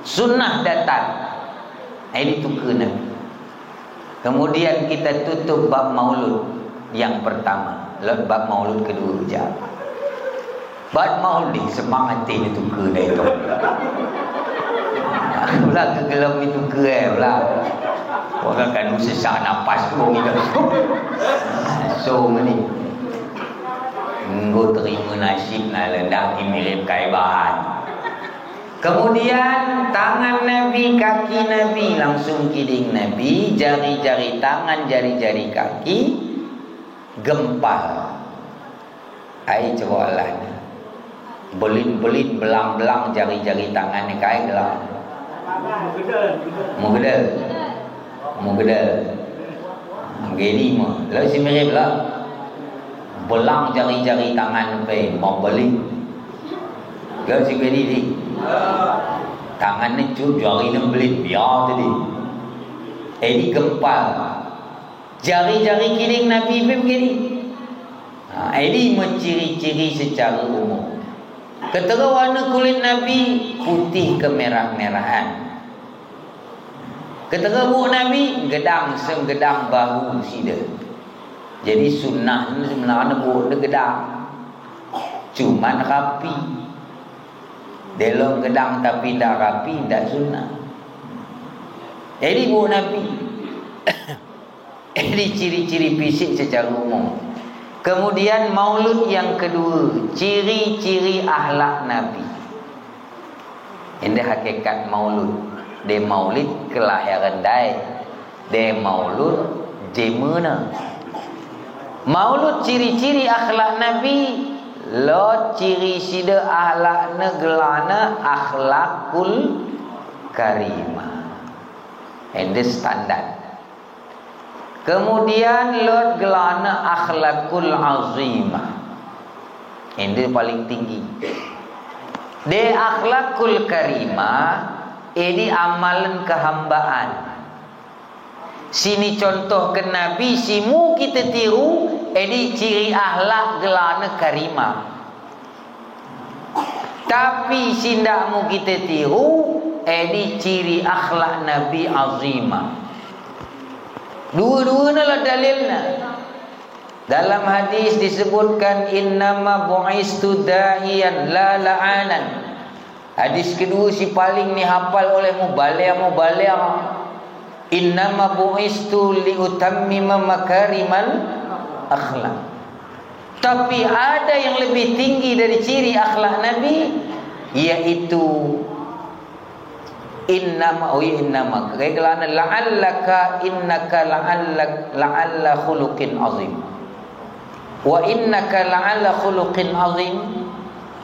Sunnah datar. Ini tuka Nabi. Kemudian kita tutup bab maulud yang pertama. Lalu bab maulud kedua ujar. Bab maulud ni semangat ini tuka dah itu. Pula ke gelam itu ke eh, pula. Orang kan sesak napas tu orang itu. So meni. Enggo terima nasib na lendak di mirip kaiban. Kemudian tangan Nabi, kaki Nabi, langsung kiding Nabi, jari-jari tangan, jari-jari kaki, gempal. Ai coba Allah ni. Belin-belin, belang-belang, jari-jari tangan ni kai gelang. Mugedel. Mugedel. Geli mo. Lalu si mirip lah. Belang jari-jari tangan pe membeli. Lalu si geli di. Tangan ni cup jari ni beli biar tadi. Edi gempal. Jari-jari kiding Nabi pe begini. Ha, edi mo ciri-ciri secara umum. Ketera warna kulit Nabi putih kemerah-merahan. Ketera buk Nabi, gedang segedang bahu sida. Jadi sunnah ni sebenarnya buk ni gedang. Cuman rapi. Delom gedang tapi ndak rapi, ndak sunnah. Jadi buk Nabi. Ini ciri-ciri fisik secara umum. Kemudian maulud yang kedua, ciri-ciri akhlak Nabi. Ende hakikat maulud. De maulid kelahiran dai. De maulud jemena. Maulud ciri-ciri akhlak Nabi. Lot ciri sida akhlakna gelana akhlakul karimah. Ende standar. Kemudian lot gelana akhlakul azimah. Ende paling tinggi. De akhlakul karimah, edi amalan kehambaan. Sini contoh ke Nabi, simu kita tiru, edi ciri akhlak gelana karimah. Tapi sindak mu kita tiru, edi ciri akhlak Nabi azimah. Dua-dua na lah dalilna. Dalam hadis disebutkan, "Innama bu'istu da'iyan la la'anan." Hadis kedua si paling ni hafal oleh mubaligh-mubaligh. "Innama bu'istu liutammima makarimal akhlak." Tapi ada yang lebih tinggi dari ciri akhlak Nabi, yaitu innama, oh iya, innama. Kaigelana la'allaka innaka la'alla, la'alla khuluqin azim. Wa innaka la'alla khuluqin azim.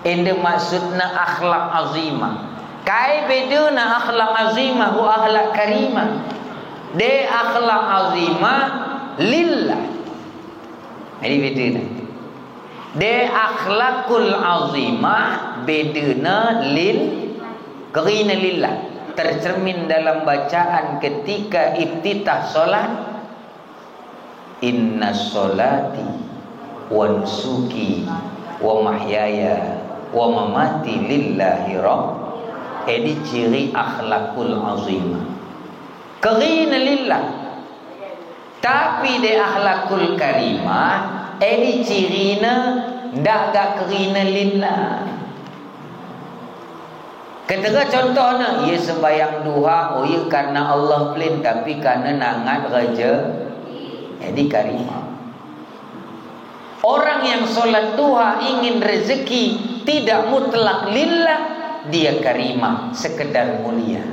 Ende maksudna akhlak azimah. Kai bedena akhlak azimah, hu akhlak karimah. De akhlak azimah lillah. Jadi bedena. De akhlakul azimah bedena lil, kerina lillah. Tercermin dalam bacaan ketika iftitah salat. "Inna salati wa nusuki wa mahyaya wa mamati lillahi rabb." Edi ciri akhlakul azimah. Kerina lillah. Tapi de akhlakul karimah, edi cirina ndak gak kerina lillah. Ketika contohna, ia sembahyang duha, oh ia karena Allah pelin, tapi karena nangat raja, jadi karimah. Orang yang sholat duha ingin rezeki tidak mutlak lillah, dia karimah, sekedar mulia.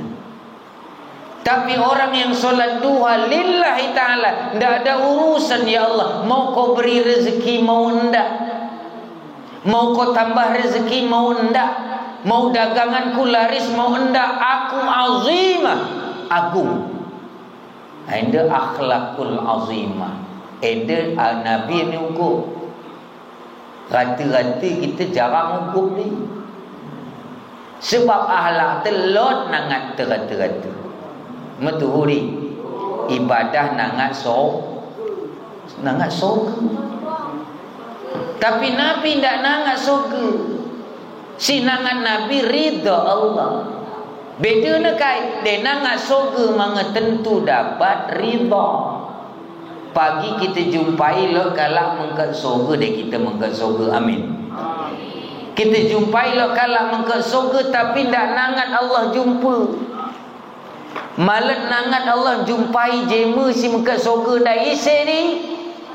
Tapi orang yang sholat duha lillahi ta'ala, ndak ada urusan, "Ya Allah, mau kau beri rezeki, mau ndak? Mau kau tambah rezeki, mau ndak? Mau daganganku laris, mau ndak? Aku azimah, agung." Ende akhlakul azimah. Ende, ah, Nabi ni ukur. Rata-rata kita jarang ukur ni. Sebab akhlak te lot nangat te rata-rata. Metuhuri. Ibadah nangat so, nangat soga. Tapi Nabi ndak nangat soga. Si nangat Nabi ridha Allah. Bedena kai, de nangat soga manga tentu dapat ridha. Pagi kita jumpai lot kalak mengkat soga, de kita mengkat soga. Amin. Kita jumpai lot kalak mengkat soga, tapi ndak nangat Allah jumpa. Malet nangat Allah jumpai jema si mengkat soga, ndak ise ni.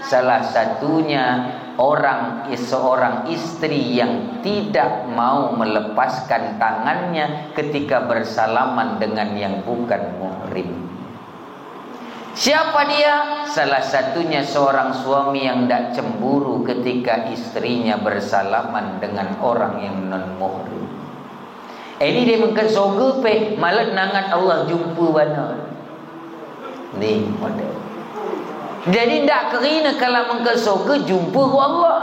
Salah satunya orang, seorang istri yang tidak mau melepaskan tangannya ketika bersalaman dengan yang bukan muhrim. Siapa dia? Salah satunya seorang suami yang ndak cemburu ketika istrinya bersalaman dengan orang yang non muhrim. Eni de mengkat soga pe, malet nangat Allah jumpa bana. Ni model. Jadi ndak kerina kalak mengkat soga jumpa ku Allah.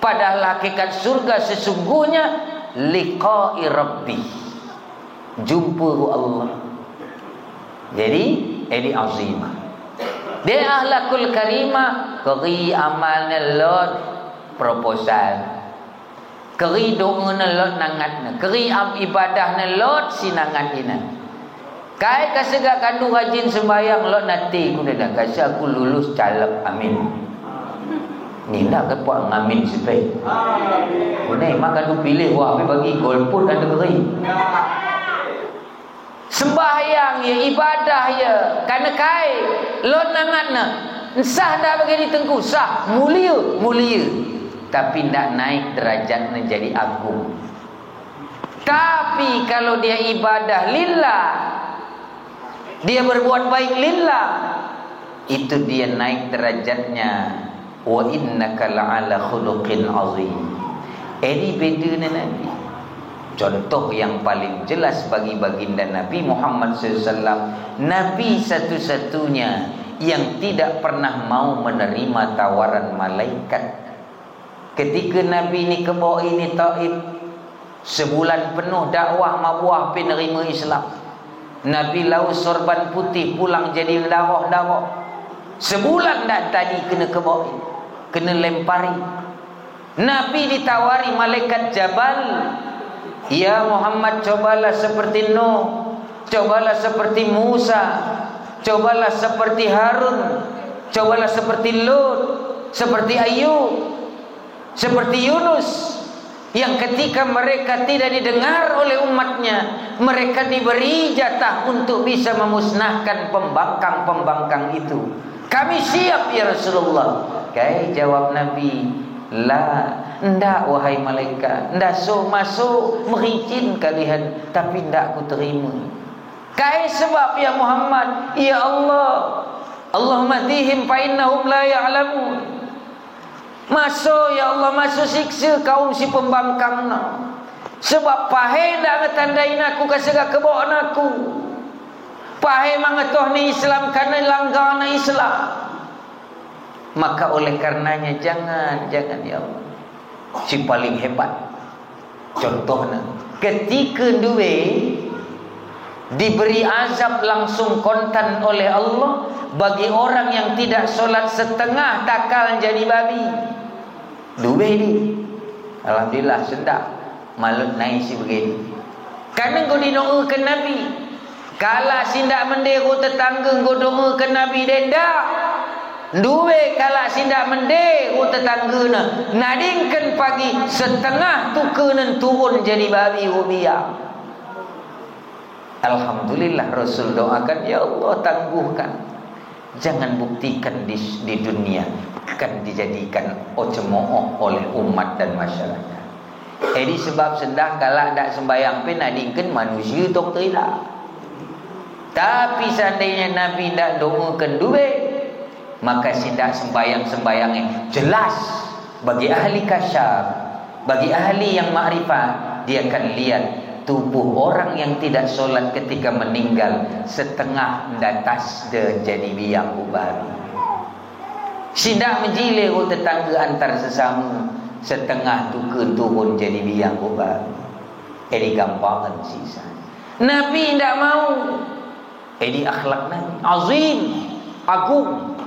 Padahal hakikat surga sesungguhnya liqa'i Rabbi. Jumpa ku Allah. Jadi, edi azimah. De akhlakul karimah, keri amalna lot proposal. Keri doana lot nangatna, keri am ibadahna lot si nangat ina. Kai kasegak kandu rajin sembahyang lot nati ku dada, kasih aku lulus caleg, amin. Ni ndak ke puak ngamin sipai. Ku ne maka tu pilih wah bagi golput ada keri. Sembahyang ya, ibadah ya, kana kai lot nangatna. Sah ndak bagi di tengku, sah, mulia, mulia. Tapi ndak naik derajatna jadi agung. Tapi kalau dia ibadah lillah, dia berbuat baik lillah, itu dia naik derajatnya. Wa innaka la'ala khuluqin azim. Edi bedena Nabi. Contoh yang paling jelas bagi baginda Nabi Muhammad sallallahu alaihi wasallam, Nabi satu-satunya yang tidak pernah mau menerima tawaran malaikat. Ketika Nabi ni kebo ini Taif, sebulan penuh dakwah, mabuah pe nerima Islam. Nabi laus sorban putih, pulang jadi daroh-daroh. Sebulan dah tadi kena kebo ini, kena lempari. Nabi ditawari malaikat Jabal, "Ya Muhammad, cobalah seperti Nuh, cobalah seperti Musa, cobalah seperti Harun, cobalah seperti Lut, seperti Ayub, seperti Yunus, yang ketika mereka tidak didengar oleh umatnya, mereka diberi jatah untuk bisa memusnahkan pembangkang-pembangkang itu." "Kami siap, ya Rasulullah." Kai jawab Nabi, "La, ndak, wahai malaikat, ndak so maso merijin kalian, tapi ndak kuterima." "Kai sebab, ya Muhammad?" "Ya Allah, Allahumma hdihim fa innahum la ya'lamun." "Maso, ya Allah, maso siksa kaum si pembangkang na. Sebab pahai ndak ngetandai naku, kasega kebo naku. Pahai mangetoh ni Islam, kana langgar na Islam. Maka oleh karenanya jangan, jangan, ya Allah." Si paling hebat. Contohnya, ketika dua diberi azab langsung kontan oleh Allah bagi orang yang tidak sholat setengah takal jadi babi. Dua di. Alhamdulillah, sendak. Malut naik si begini. Karena enggo didoakan Nabi. Kala sindak mende ko tetangga, enggo doakan Nabi denda. Dua kala sindak mende ko tetangga na. Nadingkan pagi setengah tukanen turun jadi babi ko biang. Alhamdulillah, Rasul doakan, "Ya Allah, tangguhkan. Jangan buktikan di, di dunia, akan dijadikan o cemooh oleh umat dan masyarakat." Jadi sebab sendak kala ndak sembayang pe nadingkan manusia tok terila. Tapi seandainya Nabi ndak doakan dua, maka sindak sembayang-sembayang yang jelas bagi ahli kasyaf, bagi ahli yang makrifat, dia akan lihat tubuh orang yang tidak sholat ketika meninggal setengah datas de jadi biang ko babi. Sindak menjile ko tetangga antar sesama, setengah tuka turun jadi biang ko babi. Jadi gampang sisa. Nabi ndak mau. Jadi akhlak Nabi azim, agung.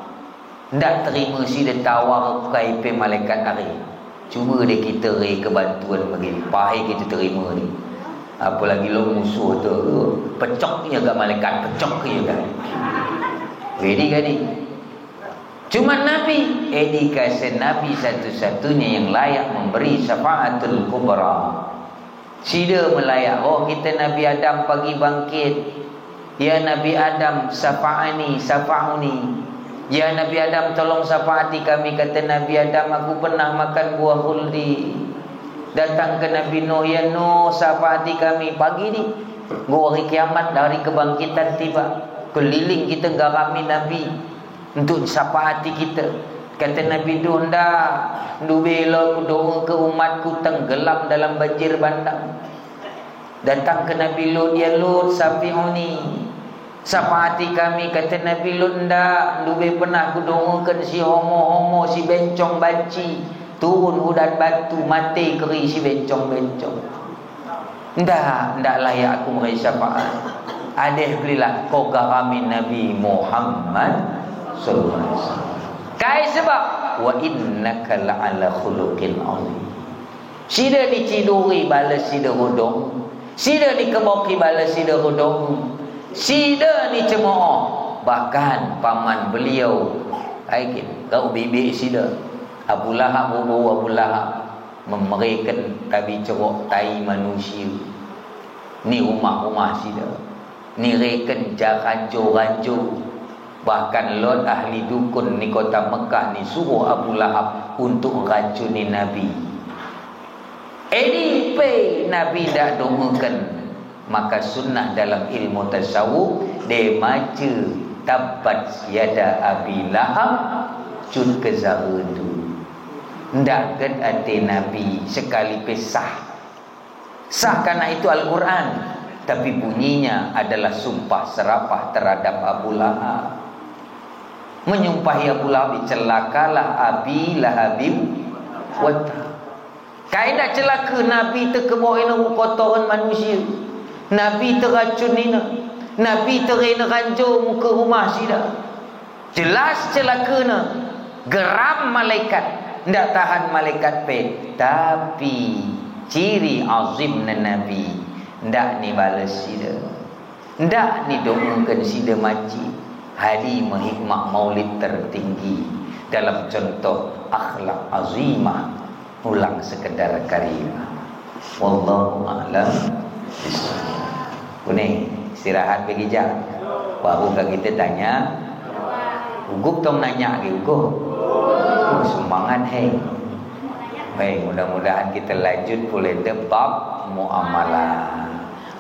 Ndak terima sida tawar kai pe malaikat ari. Cuma de kita re kebantuan begini, pahai kita terima ni. Apalagi lo musuh tu, pecok ia ga malaikat, pecok ia ga. Jadi gani. Cuma Nabi, edi kase Nabi satu-satunya yang layak memberi syafaatul kubra. Sida melayak, oh, kita Nabi Adam pagi bangkit. "Ya Nabi Adam, syafa'ani, syafa'uni. Ya Nabi Adam, tolong syafaati kami," kata Nabi Adam, "aku pernah makan buah khuldi." Datang ke Nabi Nuh, "Ya Nuh, syafaati kami." Pagi di, hari kiamat, hari kebangkitan tiba. Keliling kita garami Nabi. Untuk syafaati kita. Kata Nabi Nuh, "Ndak, dua lo ku doa ke umatku tenggelam dalam banjir bandang." Datang ke Nabi Lut, "Ya Lut, syafa'uni. Syafaati kami," kata Nabi Lut, "Ndak, dua pernah ku doakan si homo-homo, si bencong banci. Turun udan batu, mate keri si bencong-bencong." Ndak, ndak layak aku meri syafaat. Adeh belilah ko garami Nabi Muhammad sallallahu alaihi wasallam. Kai sebab, "Wa innaka la'ala khuluqin azim." Sida ni ciduri bala sida rudong. Sida ni keboki bala sida rudong. Sida ni cemooh. Bahkan paman beliau, ai kin, kau bibi sida. Abu Lahab, ubu Abu Lahab. Memereken tabi cerok tai manusia. Ni rumah-rumah sida. Ni reken jaranjo-ranjo. Bahkan lot ahli dukun ni kota Mekah ni suruh Abu Lahab untuk racuni Nabi. Ini pe Nabi ndak doakan. Maka sunnah dalam ilmu tasawuf, de maca tabbat yada Abi Lahab cut ke zaru tu. Ndak ket ate Nabi sekali pe sah. Sah karena itu Al-Quran, tapi bunyinya adalah sumpah serapah terhadap Abu Lahab. Menyumpahi Abu Lahab, celakalah Abi Lahabim wa tab. Kai ndak celaka Nabi tekebo ina kotoran manusia. Nabi teracun ina. Nabi terena ranjo muka rumah sida. Jelas celakana. Geram malaikat. Ndak tahan malaikat pe. Tapi ciri azimna Nabi. Ndak ni balas sida. Ndak ni doakan sida maci. Hadi me hikmah maulid tertinggi dalam contoh akhlak azimah, ulang sekedar karimah. Wallahu a'lam bishawab. Kune istirahat bagi jam. Baru ka kita tanya. Ugup tong nanya ke ugup. Oh, semangat, hei. Baik, mudah-mudahan kita lanjut pulai de bab muamalah.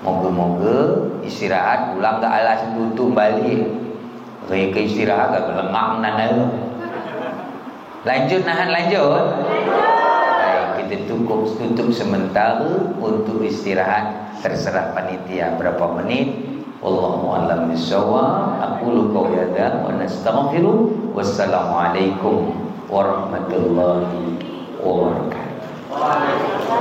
Moga-moga istirahat ulang ke alas tutup balik. Reka istirahat ke lengang nanai. Lanjut nahan lanjut. Baik, kita tutup, tutup sementara untuk istirahat. Terserah panitia berapa menit. Wallahu a'lam bishawab. Aqulu qawli hadza wa nastaghfiru. Wassalamualaikum warahmatullahi wabarakatuh.